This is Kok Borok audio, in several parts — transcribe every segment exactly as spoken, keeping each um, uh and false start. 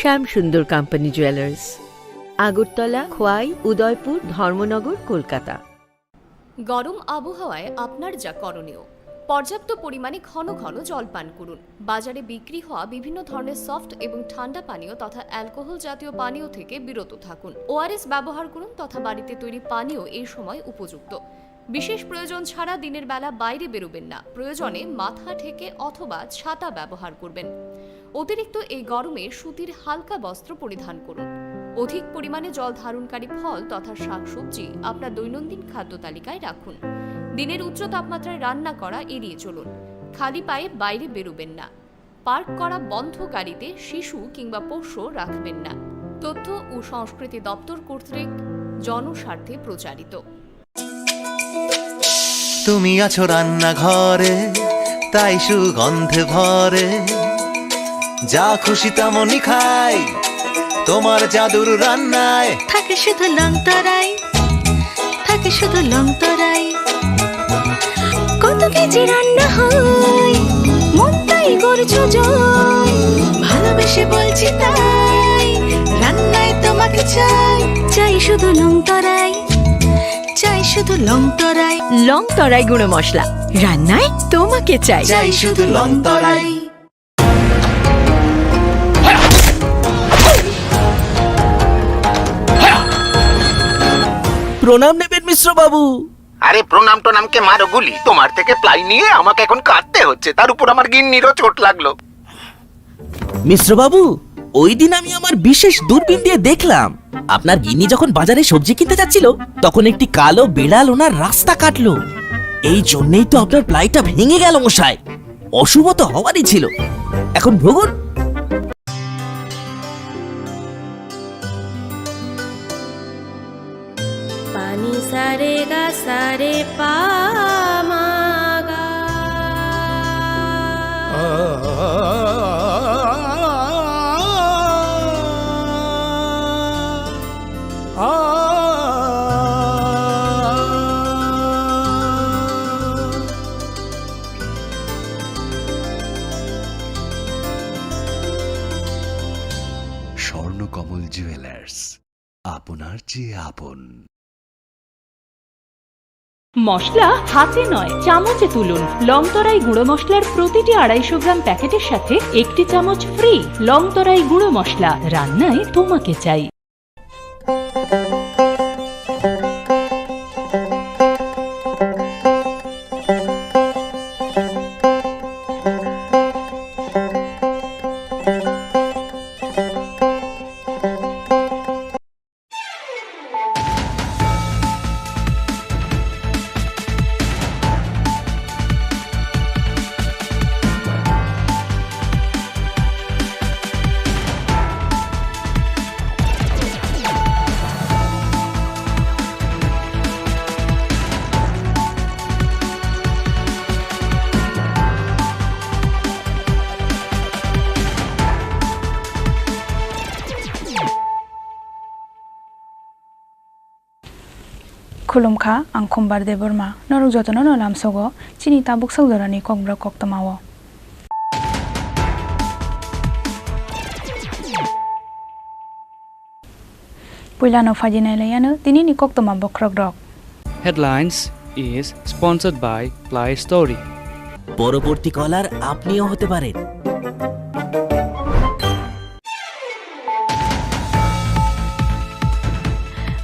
শ্যাম সুন্দর company jewellers, Agartala, খোয়াই, উদয়পুর, ধর্মনগর, কলকাতা। গরম আবহাওয়ায় আপনার যা করণীয়, পর্যাপ্ত পরিমাণে ঘন ঘন জল পান করুন। বাজারে বিক্রি হওয়া বিভিন্ন ধরনের সফট এবং ঠান্ডা পানীয় তথা অ্যালকোহল জাতীয় পানীয় থেকে বিরত থাকুন। ওআরএস ব্যবহার করুন তথা বাড়িতে তৈরি পানীয় এই সময় উপযুক্ত। বিশেষ প্রয়োজন ছাড়া দিনের বেলা বাইরে বেরোবেন না। প্রয়োজনে মাথা ঢেকে অথবা ছাতা ব্যবহার করবেন। অতিরিক্ত এই গরমে সুতির হালকা বস্ত্র পরিধান করুন। অধিক পরিমাণে জল ধারণকারী ফল তথা শাকসবজি আপনার দৈনন্দিন খাদ্য তালিকায় রাখুন। দিনের উচ্চ তাপমাত্রায় রান্না করা এড়িয়ে চলুন। খালি পায়ে বাইরে বেরোবেন না। পার্ক করা বন্ধ গাড়িতে শিশু কিংবা পোষ্য রাখবেন না। তথ্য ও সংস্কৃতি দপ্তর কর্তৃক জনস্বার্থে প্রচারিত। তুমি আছো রান্নাঘরে, তাই সুগন্ধে ভরে। যা খুশি তেমনই খাই, তোমার জাদুর রান্নায়। থাকে শুধু লং তরাই, থাকে শুধু লং তরাই। কত কেজি রান্না হয়, মন তাই করছো জয়। ভালোবেসে বলছি তাই, রান্নায় তোমাকে চাই। চাই শুধু লং তরাই, চাই শুধু লং তরাই। লং তরাই গুঁড়ো মশলা, রান্নায় তোমাকে চাই। চাই শুধু লং তরাই। প্রণাম নেবেন মিশ্র বাবু। আরে প্রণাম টনামকে মারো গুলি, তোমার থেকে প্লাই নিয়ে আমাকে এখন কাঁদতে হচ্ছে, তার উপর আমার গিন্নিরও চোট লাগলো। মিশ্র বাবু, ওই দিন আমি আমার বিশেষ দূরবীন দিয়ে দেখলাম, আপনার গিন্নি যখন বাজারে সবজি কিনতে যাচ্ছিল, তখন একটি কালো বিড়াল ওনার রাস্তা কাটলো। এই জন্যই তো আপনার প্লাইটা ভেঙে গেল মশাই। অশুভ তো হওয়ারই ছিল। এখন ভুগুন। Pani sare ga sare pa ma ga. Swarnakamal jewellers, আপনার চেয়ে আপন। মশলা হাতে নয়, চামচে তুলুন। লংতরাই গুঁড়ো মশলার প্রতিটি আড়াইশো গ্রাম প্যাকেটের সাথে একটি চামচ ফ্রি। লংতরাই গুঁড়ো মশলা, রান্নায় তোমাকে চাই। Khulumkha, ang Khumbar Debbarma. Norok jotono no lamsogo chini tabuk sak jorani kokborok koktwmao. Puilano phaidi nailaiyano tinini koktwma bokhorokrok. Headlines is sponsored by Play Story. পরবর্তী কলার আপনিও হতে পারেন।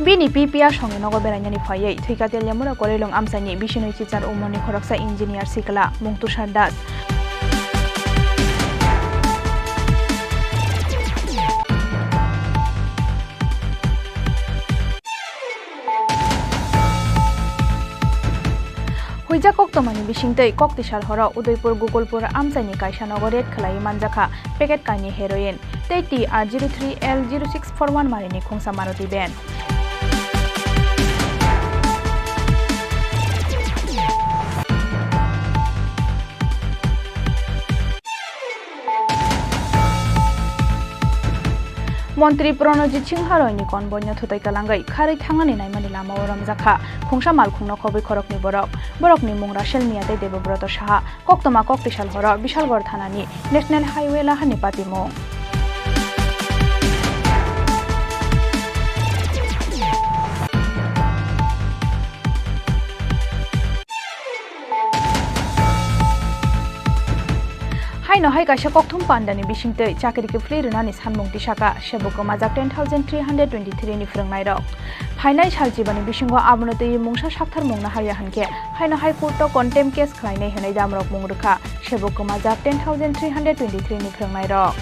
Bini P P A songni nogo berainani phaiwi thwikha Teliamura Koreilong amchaini bisinoi chichar umorni khoroksa engineer sikla mung Tushar Das. Huijak koktwmani bisingtwi Koktisal horo Udaipur Gokulpur amchaini kaisa nogo raid khlaiwi manjakha packet kainwi heroin tei T R zero three L zero six four one marini khungsa Maruti van. Montri Pranojit Singha Royni convoyno thutai kalangwi kharwi thangnani naimani lamao romjakha khungsa malkhungno khobwi khoroknwi borok. Borokni mung Rachel Miya tei Debobroto Saha. Koktwma Koktisal horo Bishalgarh thanani National Highway laharni patimung. Haino hai kaisa kokthum pandani bisingtwi chakri kwphlwi rwnani sanmung tisaka, sebuk kwmajak ten thousand three hundred twenty-three ni phrwngnairok. Phainai sal chibani bisingo abono twiwi mungsa sakthar mungna harya hinkhe, haino High Court o contempt case khlainai hwnwi damrok mung rwkha, sebuk kwmajak ten thousand three hundred twenty-three ni phrwngnairok.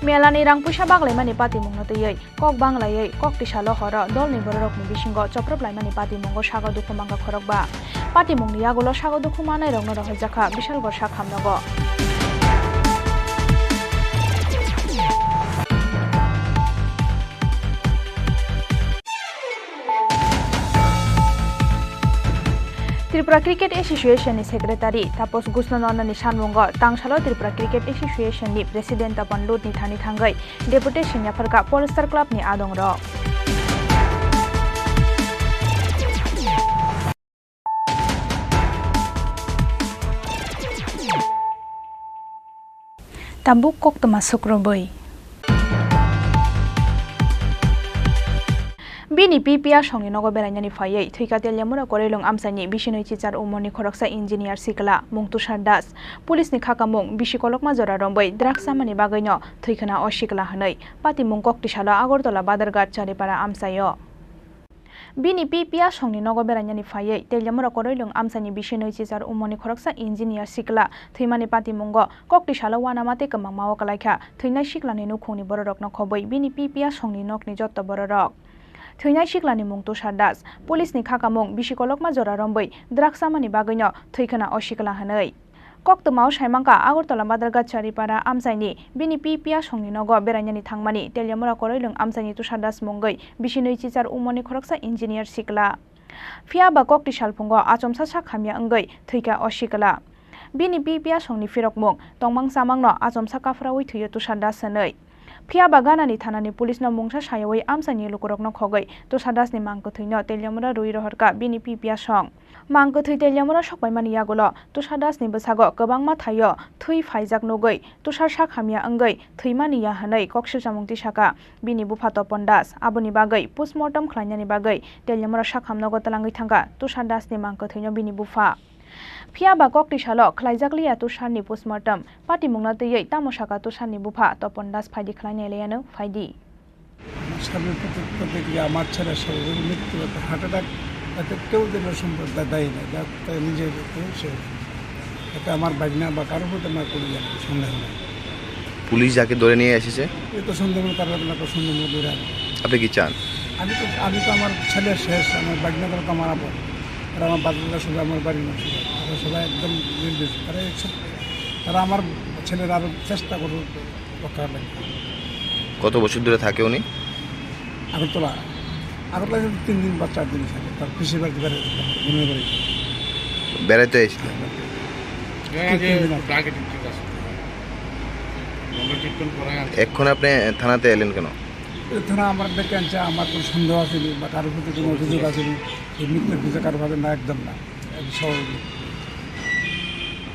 Melani rang puisa baglaimani patimungno twiwi kok banglaiwi kok tisalo horo dolni bororokni bisingo choprop laimani patimungo sago dukhu mangkha khorokba. Patimungni yagulo sago dukhu manairokno rohorjakha Bishalgarh sakhamnogo. Tripura Cricket Association ni Secretary Taposh Gusno Nonda ni sanmungo tangsalo Tripura Cricket Association ni President Tapan Lut ni thani thangwi deputation yapharkha Polestar Club ni adongrok. Tabuk koktwma sukrubwi. Bini P P R songni nogo berainani phaiwi thwikha Teliamura Koreilwng amchaini bisinwi chichar umorni khoroksa engineer sikla mung Tushar Das. Police ni khakamung bisi kolokma jora rombwi drugs chamani bagwino thwikhwna o sikla hwnwi patimung koktisalo Agartala Badharghat Charipara amchaio. Bini P P R songni nogo berainani phaiwi Teliamura Koreilwng amchaini bisinwi chichar umorni khoroksa engineer sikla thwimani patimungo koktisalo uanama tei kwmangma o kwlaikha thwinai siklani nukhungni bororokno khobwi bini P P R songni nokni jotto bororok. Thwinai siklani mung Tushar Das. Police ni khakamung bisi kolokma jora rombwi drugs chamani bagwino thwikhwna o sikla hwnwi. Koktwmao saimangkha Agartala Badharghat Charipara amchaini bini P P R songni nogo berainani thangmani Teliamura Koreilwng amchaini Tushar Das mungwi bisinwi chichar umorni khoroksa engineer sikla. Phiya ba kokti salphungo achomsa sak hamya wngwi thwikha o sikla. Bini P P R songni phirokmung tongmang chamangno achomsa kaphraui thwio Tushar Das hwnwi. Phiya ba ganani thanani police no mungsa sayaui amchaini lukurokno khogwi Tushar Das ni mang kwthwino Teliamura rwi rohorkha bini P P R song. Mang kwthwi Teliamura sokpaimani yagulo Tushar Das ni bwsago kwbangma thaio thwi phaijak nugwi Tushar sak hamya wngwi thwimani ya hwnwi kok swchamung tisaka bini bupha Topon Das. Aboni bagwi postmortem khlainani bagwi Teliamura sak hamnogo twlangwi thangkha Tushar Das ni mang kwthwino bini bupha. Phiya ba kokti salo khlaijak liya Tusharni postmortem. Patimungno twiwi tamo saka Tusharni bupha Topon Das phaidi khlainai laiano phaidi. স্বাভাবিক প্রতি-, প্রতিক্রিয়া, আমার ছেলে স্বাভাবিক মৃত্যু, একটা heart attack, এতে কেউ যেন সম্পর্কে দায়ী নয়, যা তাই নিজের উপরে সে, এটা আমার ভাগনা বা কারোর প্রতি আমার কোনো ইয়ে নেই, সন্দেহ নেই। পুলিশ যাকে ধরে নিয়ে এসেছে? এ তো সন্দেহ নেই, তারা তো সন্দেহ নেই, ধরে আনে। আপনি কি চান? আমি তো, আমি তো আমার ছেলে শেষ, আমার ভাগনা তারা তো আমার আপন। তারা আমার বাচ্চারা সবাই আমার বাড়ির মানুষ, তারা সবাই একদম নির্দোষ। তারা একসাথে, তারা আমার ছেলের আরো চেষ্টা করবে। কত বছর ধরে থাকে উনি? আগরতলা। আগরতলা তিন দিন বা চার দিন থাকে। তার পিসির বাড়িতে বেড়াতে থাকে, বোনের বাড়ি। বেড়াতে এসেছিলেন? হ্যাঁ, তিন দিন আছে। এখন আপনি থানাতে এলেন কেন? এ থানা আমার ডেকে আনছে, আমার কোনো সন্দেহ আসেনি বা কারোর প্রতি কোনো অভিযোগ আসেনি। এই মিথ্যে অভিযোগ কারোর ভাবে না, একদম না। একদম স্বাভাবিক।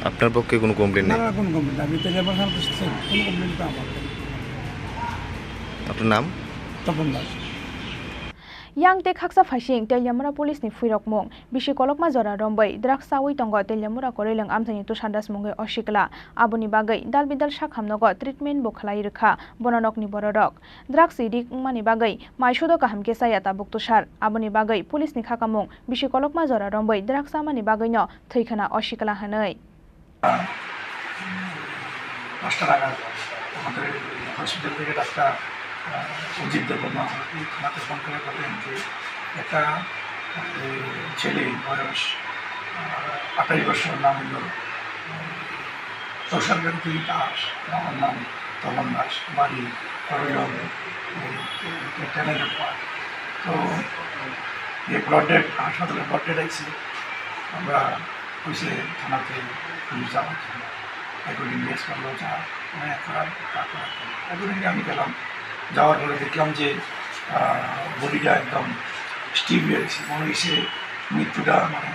আপনার পক্ষে কোনো কমপ্লেন নেই? না, না, কোনো কমপ্লেন নেই। আমি তো লেবার খান তো সেম, কোনো কমপ্লেন তো আমার নেই। আপনার নাম? তপন Das. Yang tei khaksa phaising Teliamura police ni phuirokmung. Bisi kolokma jora romwi drugs chawi tongo Teliamura Koreilwng amchaini Tusar Das mungwi o sikla. Aboni bagwi dal bidal sakhamnogo treatment bo khlai rwkha bono nokni bororok. Drugs addict wngmani bagwi mai sudo kaham khe chaya tabuk Tusar. Aboni bagwi police ni khakamung bisi kolokma jora romwi drugs chamani bagwino thwi khna o sikla hwnwi. পাঁচটা নাগাদ আমাদের হসপিটাল থেকে ডাক্তার, আহ, অজিত দেববর্মা আমাকে থানাতে ফোন করে বলেন যে একটা, আহ, ছেলে বয়স, আহ, আঠাশ বছর, নাম হলো, আহ, প্রশান্ত দাস, আমার নাম তপন দাস, বাড়ি করইলং, এই, এই, এই টেনেডোর পাড়। তো এই ব্লড ডেড, হাসপাতালে ব্লড ডেড আইছে। আমরা কইছে থানাতে পুলিশ যাওয়ার জন্য। অ্যাকর্ডিংলি এক্সপার্ট যা, মানে, করার, তা করার। অ্যাকর্ডিংলি আমি গেলাম। যাওয়ার পরে দেখলাম যে, আহ, বডিটা একদম স্টিফ হয়ে গেছে। মনে হয়েছে মৃত্যুটা, মানে,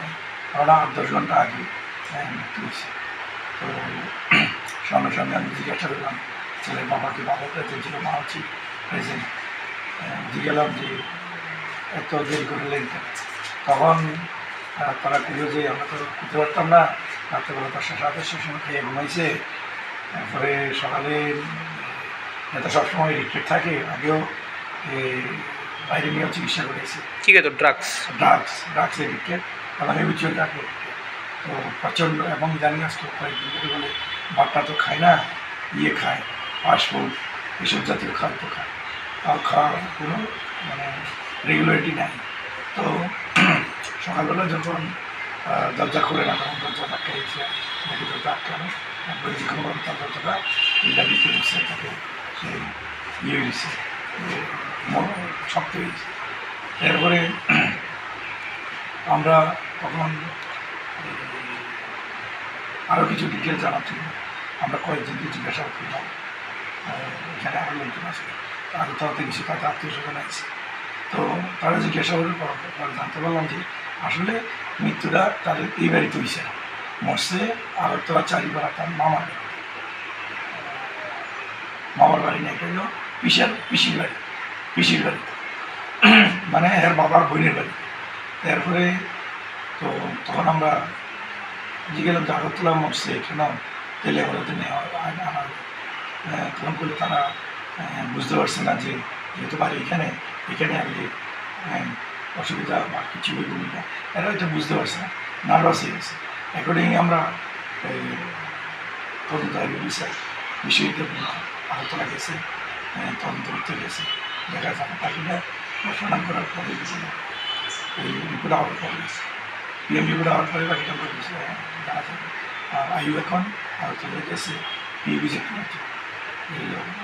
ধরো না, আট দশ ঘন্টা আগে, হ্যাঁ, মৃত্যু হয়েছে। তো সঙ্গে সঙ্গে আমি জিজ্ঞাসা করলাম, ছেলের বাবাকে, বাবা তো একজন ছিল, মা হচ্ছে প্রেজেন্ট। জিজ্ঞাসা যে এত দেরি করে লেন কেন? তখন আহ, তারা কইল যে আমরা তো করতে পারতাম না, রাত্রেবেলা দশটা সাড়ে দশটার সময় খেয়ে ঘুমাইছে। তারপরে সকালে, উম, এটা সবসময় এডিক্টেড থাকে, আগেও এই বাইরে নিয়েও চিকিৎসা করেছে। কি খাইতো? ড্রাগস? ড্রাগস, ড্রাগস এডিক্টেড, এবং হ্যাবিচুয়াল ড্রাগ এডিক্টেড। তো প্রচণ্ড, এবং জানি আজকে কয়েকদিন ধরে বলে ভাতটা তো খায় না, ইয়ে খায়, ফাস্ট ফুড, এসব জাতীয় খাদ্য খায়, তাও খাওয়ার কোনো মানে রেগুলারিটি নাই। তো সকালবেলা যখন আহ, দরজা খুলে না, তখন দরজা ধাক্কা দিচ্ছে, নাকি দরজা আটকানো, তারপরে যখন বন্ধ তার দরজাটা, এটা ভিতরে ঢুকছে, তাকে সেই ইয়ে হয়েছে, মন শক্ত হয়েছে। এরপরে আমরা তখন আরও কিছু ডিটেল জানার জন্য আমরা কয়েকজনকে জিজ্ঞাসা করলাম। আহ, এখানে আরও লোকজন আছে, আরও তাদের কিছু তাদের আত্মীয় স্বজন আছে। তো তারা জিজ্ঞাসা করার পর পরে জানতে পারলাম যে আসলে মৃত্যুটা তাদের এই বাড়িতে হয়েছে না, মরছে আগরতলা চারিপাড়া তার মামার বাড়ি। মামার বাড়ি না, এটা হলো পিসার, পিসির বাড়ি, পিসির বাড়ি, মানে এর বাবার বোনের বাড়ি। এরপরে তো তখন আমরা জিজ্ঞেস করলাম যে আগরতলা মরছে কেন, তাহলে আমরা তো নেওয়া হয়, আনা হয়। আহ, তখন বলে তারা আহ, বুঝতে পারছে না যে যেহেতু বাড়ি এখানে, এখানে আর কি আহ, অসুবিধা বা কিছু হইব না, এরা এটা বুঝতে পারছে না, নার্ভাস হয়ে গেছে। অ্যাকর্ডিংলি আমরা এই তদন্ত আগে বিষয়, বিষয়টা আগরতলা গেছে, আহ, তদন্ত করতে গেছে, দেখা যাবে বাকিটা ঘোষণা করার পরে এই রিপোর্ট আবার পরে গেছে। পিএম রিপোর্ট আবার পরে বাকিটা আমরা গেছে, আহ, জানা যাবে। আর আইইউ এখন আগরতলা গেছে, পিইউ ভিজিট করার জন্য। এই হলো।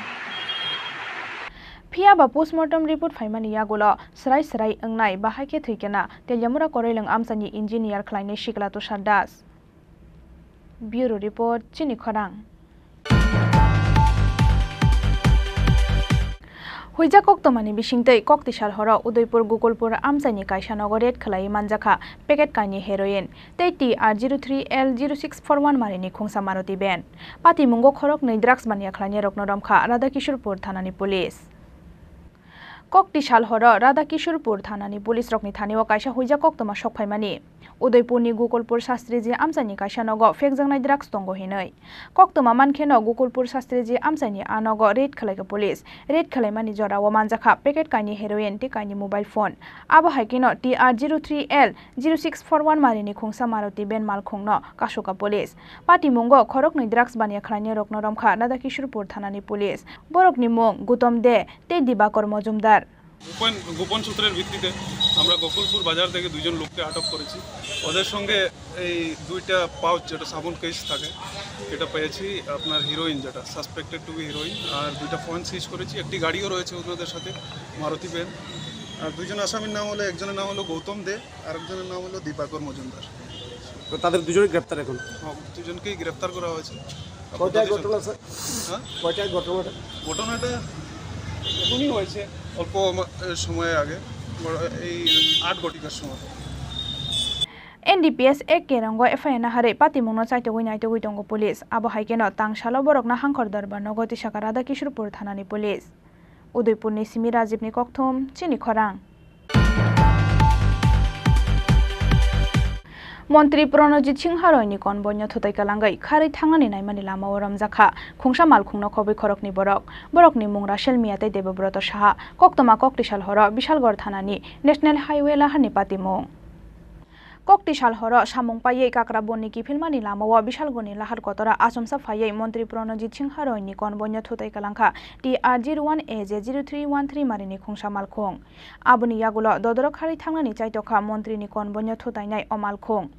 Phiya ba postmortem report phaimani yagulo srai srai wngnai, bahai khe thwikena Teliamura Koroilwng amchaini engineer khlainai Sikla Tushar Das. Bureau report, Chini Khorang. Huijak koktwmani bisingtwi koktisal horo Udaipur Gokulpur amchaini kaisa nogo raid khlaiwi manjakha packet kainwi heroin tei T R zero three L zero six four one marini khungsa Maruti van. Patimungo khoroknwi drugs baniya khlainai rokno romkha Radhakishorpur thanani police. Koktisal horo Radhakishorpur thanani police rokni thani-o kaisa huijak koktwma sokphaimani. Udaipurni Gokulpur Shastriji amchaini kaisa nogo phekjaknai drugs tongo hinwi. Koktwma mankheno Gokulpur Shastriji amchaini a nogo raid khlaikha police. Raid khlaimani jorao manjakha packet kainwi heroin tei kainwi mobile phone. Abo hai kheno T R zero three L zero six four one marini khungsa Maruti van malkhungno kasukha police. Patimungo khoroknwi drugs baniya khlainai rokno romkha Radhakishorpur thanani police. Borokni mung Gutom De tei Dibakor Mojumdar. গোপন, গোপন সূত্রের ভিত্তিতে আমরা গোকুলপুর বাজার থেকে দুজন লোককে আটক করেছি। ওদের সঙ্গে এই দুইটা পাউচ, যেটা সাবুন কেস থাকে, এটা পেয়েছি আপনার হিরোইন, যেটা সাসপেক্টেড টু বি হিরোইন, আর দুইটা ফোন সিজ করেছি। একটি গাড়িও রয়েছে ওনাদের সাথে, মারুতি ভ্যান। আর দুইজন আসামির নাম হলো, একজনের নাম হলো গৌতম দে, আরেকজনের নাম হলো দীপাকর মজুমদার। তো তাদের দুজনেই গ্রেপ্তার এখন? হ্যাঁ, দুজনকেই গ্রেপ্তার করা হয়েছে। কয়টায় আপাতত ঘটনা, স্যার? হ্যাঁ? কয়টায় ঘটনাটা? ঘটনাটা এখনই হয়েছে, অল্প মা-, এ, সময় আগে, বড়, এই আট ঘটিকার সময়। N D P S A K rango F I R naharwi patimungno chaitogwi naitogwi tongo police. Abo hai kheno tangsalo borokno Hangkhor Dorbar nogo tisakha Radhakishorpur thanani police. Udaipurni simi Rajibni kokthum, Chini Khorang. Montri Pranojit Singha Royni konvoino thutai kwlangwi kharwi thangnani naimani lamao romjakha khungsa malkhungno khobwi khoroknwi borok. Borokni mung Rachel Miya tei Debobroto Saha. Koktwma koktisal horo Bishalgarh thanani National Highway laharni patimung. Koktisal horo samung paiwi Kakrabonni kiphilmani lamao Bishalgarhni lahar kotora achomsa phaiwi Montri Pranojit Singha Royni konvoino thutai kwlangkha T R zero one A J zero three one three marini khungsa malkhung. Aboni yagulo dodorok kharwi thangnani chaitokha montrini konvoino thutainai o malkhung.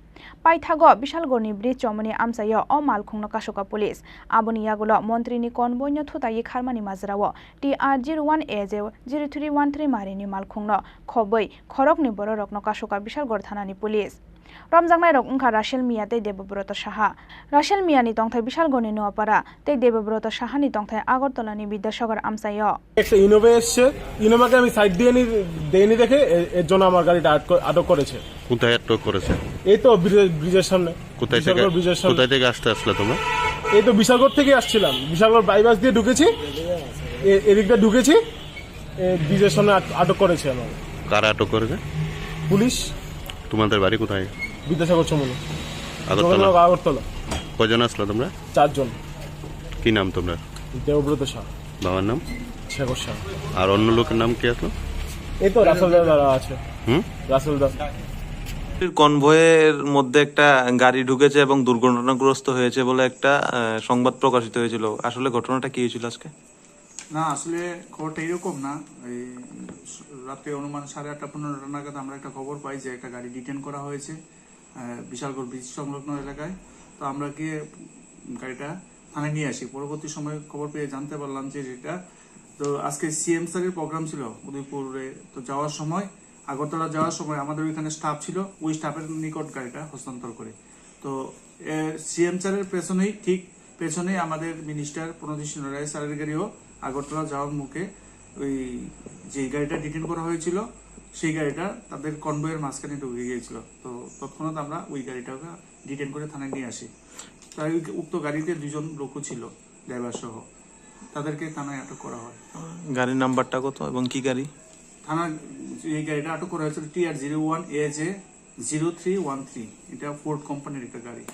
Paithago Bishalgarhni bridge chomoni amchaio o malkhungno kasukha police. Aboni yagulo montrini konvoino thutaiwi kharmani majrao T R zero one A J zero three one three marini malkhungno khobwi khoroknwi bororokno kasukha Bishalgarh thanani police. Romjaknairok wngkha Rachel Miya tei Debobroto Saha. Rachel Miyani tongthai Bishalgarhni Noapara tei Debobroto Sahani tongthai Agartalani Bidyasagar amchaio. একটা ইনোভা এসছে, ইনোভাকে আমি সাইড দিয়ে নি, দেয়নি দেখে এ-, এর জন্য আমার গাড়িটা আটক, আটক করেছে। কোথায় আটক করেছে? এই তো ব্রিজের, ব্রিজের সামনে। কোথায় থেকে, বিশালগড় ব্রিজের সামনে। কোথায় থেকে আসতে আসলে তোমরা? এই তো বিশালগড় থেকে আসছিলাম, বিশালগড় বাইপাস দিয়ে ঢুকেছি, এ-, এদিকটা ঢুকেছি, এ, ব্রিজের সামনে আট-, আটক করেছে আমাকে। কারা আটক করেছে? পুলিশ। তোমাদের বাড়ি কোথায়? বিদ্যাসাগর চমুনি। আগরতলা? জগন্নাথ আগরতলা। কজন আসলো তোমরা? চারজন। কি নাম তোমরা? দেবব্রত শাহ। বাবার নাম? শেখর শাহ। আর অন্য লোকের নাম কি আসলো? এই তো রাসেল দা, দাদা আছে। হুম? রাসেল দা। কনভয়ের মধ্যে একটা গাড়ি ঢুকেছে এবং দুর্ঘটনাগ্রস্ত হয়েছে বলে একটা, আহ, সংবাদ প্রকাশিত হয়েছিল। আসলে ঘটনাটা কি হয়েছিল আজকে? না, আসলে খবরটা এরকম না। এই রাতে অনুমান সাড়ে আটটা পনেরোটা নাগাদ আমরা একটা খবর পাই যে একটা গাড়ি ডিটেন করা হয়েছে, আহ, বিশালগড় ব্রিজ সংলগ্ন এলাকায়। তো আমরা গিয়ে গাড়িটা থানায় নিয়ে আসি। পরবর্তী সময়ে খবর পেয়ে জানতে পারলাম যে এটা তো আজকে সিএম স্যারের প্রোগ্রাম ছিল উদয়পুরে। তো যাওয়ার সময়, আগরতলা যাওয়ার সময় আমাদের ওইখানে স্টাফ ছিল, ওই স্টাফের নিকট গাড়িটা হস্তান্তর করে। তো এ, সিএম স্যারের পেছনেই, ঠিক পেছনেই আমাদের মিনিস্টার প্রণজিৎ সিংহ রায় স্যারের গাড়িও আগরতলা যাওয়ার মুখে ওই যে গাড়িটা ডিটেন করা হয়েছিল, সেই গাড়িটা তাদের কনভয়ের মাঝখানে ঢুকে গিয়েছিল। তো তৎক্ষণাৎ আমরা ওই গাড়িটাকে ডিটেন করে থানায় নিয়ে আসি। তাই ওই উক্ত গাড়িতে দুজন লোকও ছিল, ড্রাইভার সহ, তাদেরকে থানায় আটক করা হয়। গাড়ির নাম্বারটা কত এবং কি গাড়ি? থানা, এই গাড়িটা আটক করা হয়েছিল TR zero one A J zero three one three, এটা ফোর্ড কোম্পানির একটা গাড়ি।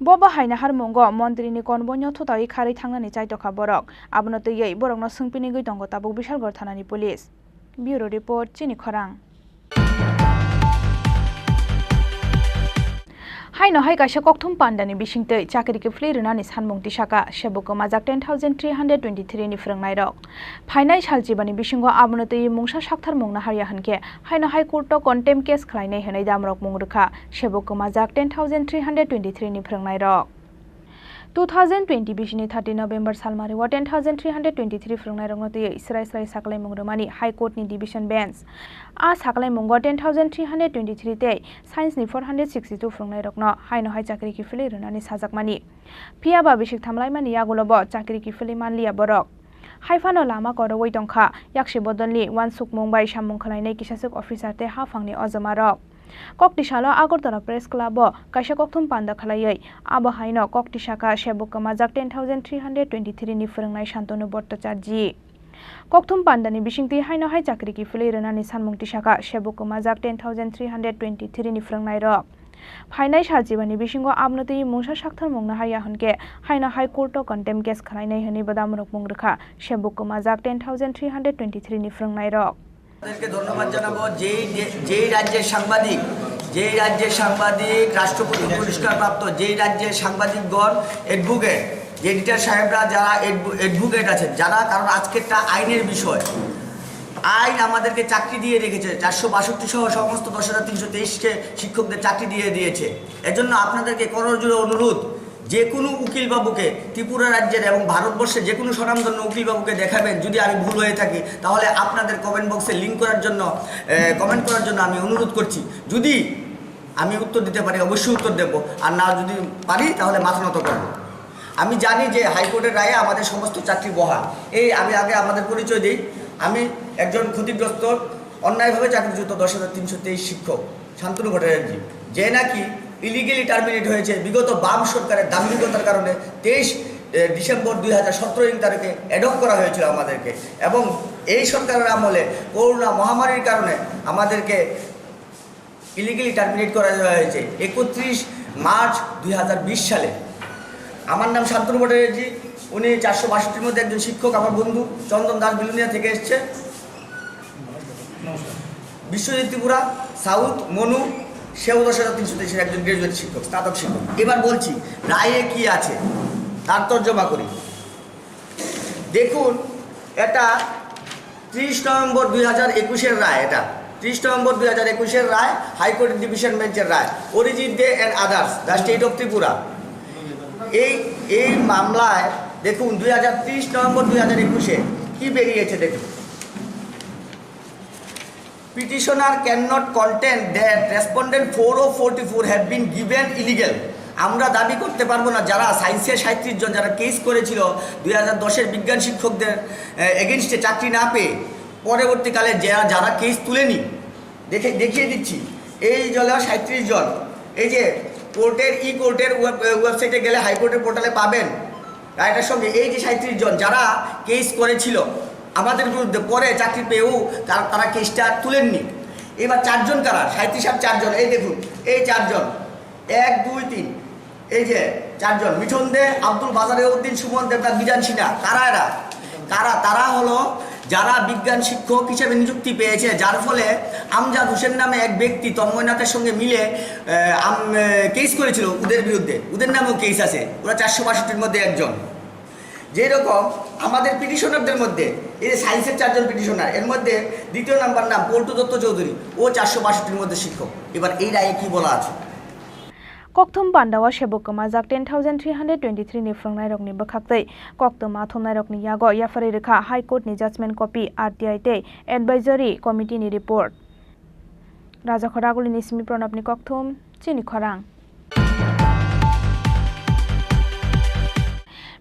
Bo bahai naharmungo montri ni konbonyo thutawi kharwi thangnani chaitokha borok. Abono twiwi borokno swngpinigwi tongo tabuk Bishalgarh thanani police. Bureau report, Chini Khorang. Haino hai kaisa kokthum pandani bisingtwi chakri kiphilwi rwnani sanmung tisaka, sebuk kwmajak ten thousand three hundred twenty-three ni phwrwngnairok. Phainai sal chibani bisingo abono twiwi mungsa saktharmung naharya hwnkhe, haino High Court o contempt case khlainai hwnwi damrok mung rwkha, sebuk kwmajak ten thousand three hundred twenty-three ni phwrwngnairok. Two thousand twenty bisini thirty November salmari o ten thousand three hundred twenty-three phwrwngnairokno twiwi swrai swrai saklaimung rwmani High Court ni Division Bench. A saklaimungo ten thousand three hundred twenty-three tei Science ni four hundred sixty-two phwrwngnairokno haino hai chakri kiphilwi rwnani sajakmani. Phiya ba bisik thamlaimani yagulo bo chakri kiphilwi manliya borok. Hai phano lama korowi tongkha, yaksi bodolni uansukmung bai samung khwlainai kisaswk officer tei haphangni ojomarok. Koktisalo Agartala Press Club o kaisa kokthum panda khwlaiwi abo haino koktisaka sebuk kwmajak ten thousand three hundred twenty-three ni phwrwngnai Shantanu Bhattacharjee. Kokthum pandani bisingtwi haino hai chakri kiphilwi rwnani sanmung tisaka sebuk kwmajak ten thousand three hundred twenty-three ni phwrwngnairok. Phainai sal chibani bisingo abono twiwi mungsa saktharmung naharya hwnkhe haino High Court o contempt case khwlainai hwnwi bo damrok mung rwkha sebuk kwmajak ten thousand three hundred twenty-three ni phwrwngnairok. তাদেরকে ধন্যবাদ জানাবো, যেই দে-, যেই রাজ্যের সাংবাদিক, যেই রাজ্যের সাংবাদিক রাষ্ট্রপতি পুরস্কারপ্রাপ্ত, যেই রাজ্যের সাংবাদিকগণ অ্যাডভোকেট, যে এডিটর সাহেবরা যারা অ্যাডভো-, অ্যাডভোকেট আছেন, যারা, কারণ আজকেরটা আইনের বিষয়, আইন আমাদেরকে চাকরি দিয়ে রেখেছে, চারশো বাষট্টি সহ সমস্ত দশ হাজার তিনশো তেইশকে শিক্ষকদের চাকরি দিয়ে দিয়েছে। এজন্য আপনাদেরকে করজোড়ে অনুরোধ, যে কোনো উকিল বাবুকে, ত্রিপুরা রাজ্যের এবং ভারতবর্ষের যে কোনো স্বনামধন্য উকিল বাবুকে দেখাবেন। যদি আমি ভুল হয়ে থাকি, তাহলে আপনাদের কমেন্ট বক্সে লিংক করার জন্য, এ, কমেন্ট করার জন্য আমি অনুরোধ করছি। যদি আমি উত্তর দিতে পারি, অবশ্যই উত্তর দেব, আর না যদি পারি, তাহলে মাথা নত করব। আমি জানি যে হাইকোর্টের রায়ে আমাদের সমস্ত চাকরি বহাল। এই আমি আগে আমাদের পরিচয় দিই, আমি একজন ক্ষতিগ্রস্ত, অন্যায়ভাবে চাকরিচ্যুত দশ হাজার তিনশো তেইশ শিক্ষক শান্তনু ভট্টাচার্য, যে নাকি ইলিগেলি টার্মিনেট হয়েছে বিগত বাম সরকারের দাম্ভিকতার কারণে। তেইশ, এ, ডিসেম্বর দুই হাজার সতেরো ইং তারিখে অ্যাডক করা হয়েছিল আমাদেরকে, এবং এই সরকারের আমলে করোনা মহামারীর কারণে আমাদেরকে ইলিগেলি টার্মিনেট করা হয়েছে একত্রিশ মার্চ দুই হাজার বিশ সালে। আমার নাম শান্তনু ভট্টাচার্য, উনি চারশো বাষট্টির মধ্যে একজন শিক্ষক, আমার বন্ধু চন্দন দাস বিলোনিয়া থেকে এসছে, বিশ্বজিৎ ত্রিপুরা, সাউথ, মনু, সেও দশ হাজার তিনশো তেইশের একজন গ্র্যাজুয়েট শিক্ষক, স্নাতক শিক্ষক। এবার বলছি রায়ে কি আছে, তার তর্জমা করি। দেখুন, এটা ত্রিশ নভেম্বর দুই হাজার একুশের রায়, এটা ত্রিশ নভেম্বর দুই হাজার একুশের রায়, হাইকোর্টের ডিভিশন বেঞ্চের রায়, অরিজিৎ দে and others, the state of Tripura। এই, এই মামলায় দেখুন, দুই হাজার ত্রিশ নভেম্বর দুই হাজার একুশে কি বেরিয়েছে দেখুন। Petitioner cannot contend that respondent four oh forty-four have been given illegal। আমরা দাবি করতে পারবো না, যারা সায়েন্সের সাঁইত্রিশ জন যারা কেস করেছিল দুই হাজার দশের বিজ্ঞান শিক্ষকদের এগেনস্টে চাকরি না পেয়ে, পরবর্তীকালে যারা, যারা কেস তুলেনি, দেখে, দেখিয়ে দিচ্ছি, এই জেলা সাঁইত্রিশ জন, এই যে কোর্টের, ই কোর্টের ওয়েব-, ওয়েবসাইটে গেলে হাইকোর্টের পোর্টালে পাবেন, রায়টার সঙ্গে এই যে সাঁইত্রিশ জন যারা কেস করেছিল, আমাদের বিরুদ্ধে পরে চাকরি পেয়েও তারা তারা কেসটা তুলেননি। এবার চারজন কারা? সাঁইত্রিশ আর চারজন। এই দেখুন, এই চারজন, এক দুই তিন, এই যে চারজন, মিঠন দে, আব্দুল বাজারে উদ্দিন, সুমন দেবনাথ, বিধান সিনহা। কারা এরা? কারা? তারা হলো যারা বিজ্ঞান শিক্ষক হিসেবে নিযুক্তি পেয়েছে, যার ফলে আমজাদ হোসেন নামে এক ব্যক্তি তন্ময়নাথের সঙ্গে মিলে আহ, আম- আহ, কেস করেছিল ওদের বিরুদ্ধে। ওদের নামেও কেস আছে। ওরা চারশো বাষট্টির মধ্যে একজন। যেরকম আমাদের পিটিশনারদের মধ্যে, এই যে সায়েন্সের চারজন পিটিশনার, এর মধ্যে দ্বিতীয় নাম্বার নাম পল্টু দত্ত চৌধুরী, ও চারশো বাষট্টির মধ্যে শিক্ষক। এবার এই রায়ে কি বলা আছে? Kokthum pandao sebo kwmajak ten thousand three hundred twenty three ni phrwngnairokni bwkhaktwi koktwma thumnairokni yago yapharwi rwkha High Court ni judgment copy, R T I tei Advisory Committee ni report. Rajakhor Agulini simi Pranabni kokthum, chini khorang.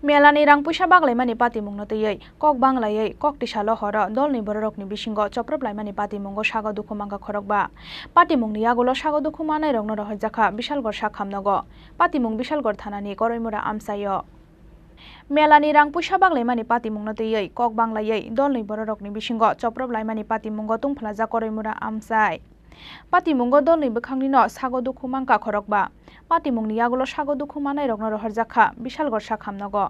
Melani rang puisa baglaimani patimungno twiwi kok banglaiwi kok tisalo horo dolni bororokni bisingo choprop laimani patimungo sago dukhu mankha khorokba. Patimungni yagulo sago dukhu manairokno rohorjakha Bishalgor sakhamnogo. Patimung Bishalgor thanani Koroimura amchaio. Melani rang puisa baglaimani patimungno twiwi kok banglaiwi dolni bororokni bisingo choprop laimani patimungo tungphlajak Koroimura amchai. Patimungo dolni bwkhangnino sago dukhu mankha khorokba. Patimungni yagulo sago dukhu manairokno rohorjakha Bishalgor sakhamnogo.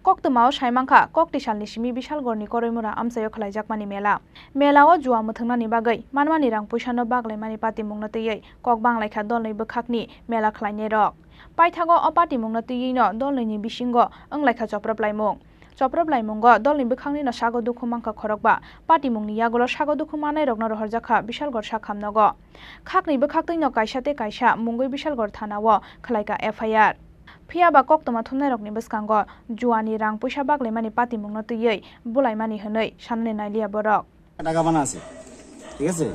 Koktwmao saimankha kok tisalni simi Bishalgorni Koroimura amchaio khlaijakmani mela. Melao jua mwthwngnani bagwi manmani rang puisano baglaimani patimungno twiwi kok banglaikha dolni bwkhakni mela khlainairok. Paithago o patimungno twiwino dolnwini bisingo wnglaikha choprop laimung. Choprop laimungo dolni bwkhangnino sago dukhu mankha khorokba. Patimungni yagulo sago dukhu manairokno rohorjakha Bishalgor sakhamnogo. Khakni bwkhaktwino kaisa tei kaisa mungwi Bishalgor thanao khlaikha F I R. Phiyaba koktwma thumnairokni bwskango juani rang puisa baglaimani patimungno twiwi bulaimani hwnwi sanani nailiya borok. টাকা বানা আছে, ঠিক আছে?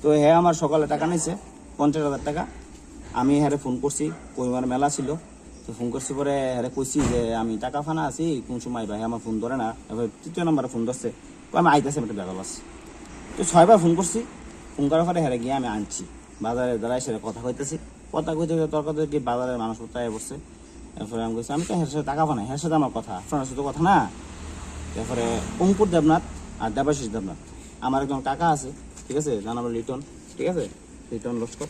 তো হে আমার সকালে টাকা নিছে পঞ্চাশ হাজার টাকা। আমি হ্যারে ফোন করছি, কইমার মেলা ছিল। তো ফোন করছি পরে হ্যারে কইছি যে আমি টাকা ফানা আছি, কোন সময় আইবা? হে আমার ফোন ধরে না। এবার তৃতীয় নম্বরে ফোন ধরছে, কয় আমি আইতাছি, আমি একটা বেগাল আছি। তো ছয়বার ফোন করছি, ফোন করার পরে হ্যারে গিয়ে আমি আনছি। বাজারে দাঁড়ায় সেটা কথা কইতেছি, কথা কইতে কইতে তর্ক তর্কি বাজারের মানুষ উঠে পড়ছে। এরপরে আমি কইছি আমি তো হের সাথে টাকা পানাই, হের সাথে আমার কথা, আপনার সাথে কথা না। এরপরে অঙ্কুর দেবনাথ আর দেবাশিস দেবনাথ, আমার একজন কাকা আছে, ঠিক আছে, যার নাম হলো লিটন, ঠিক আছে, লিটন লস্কর,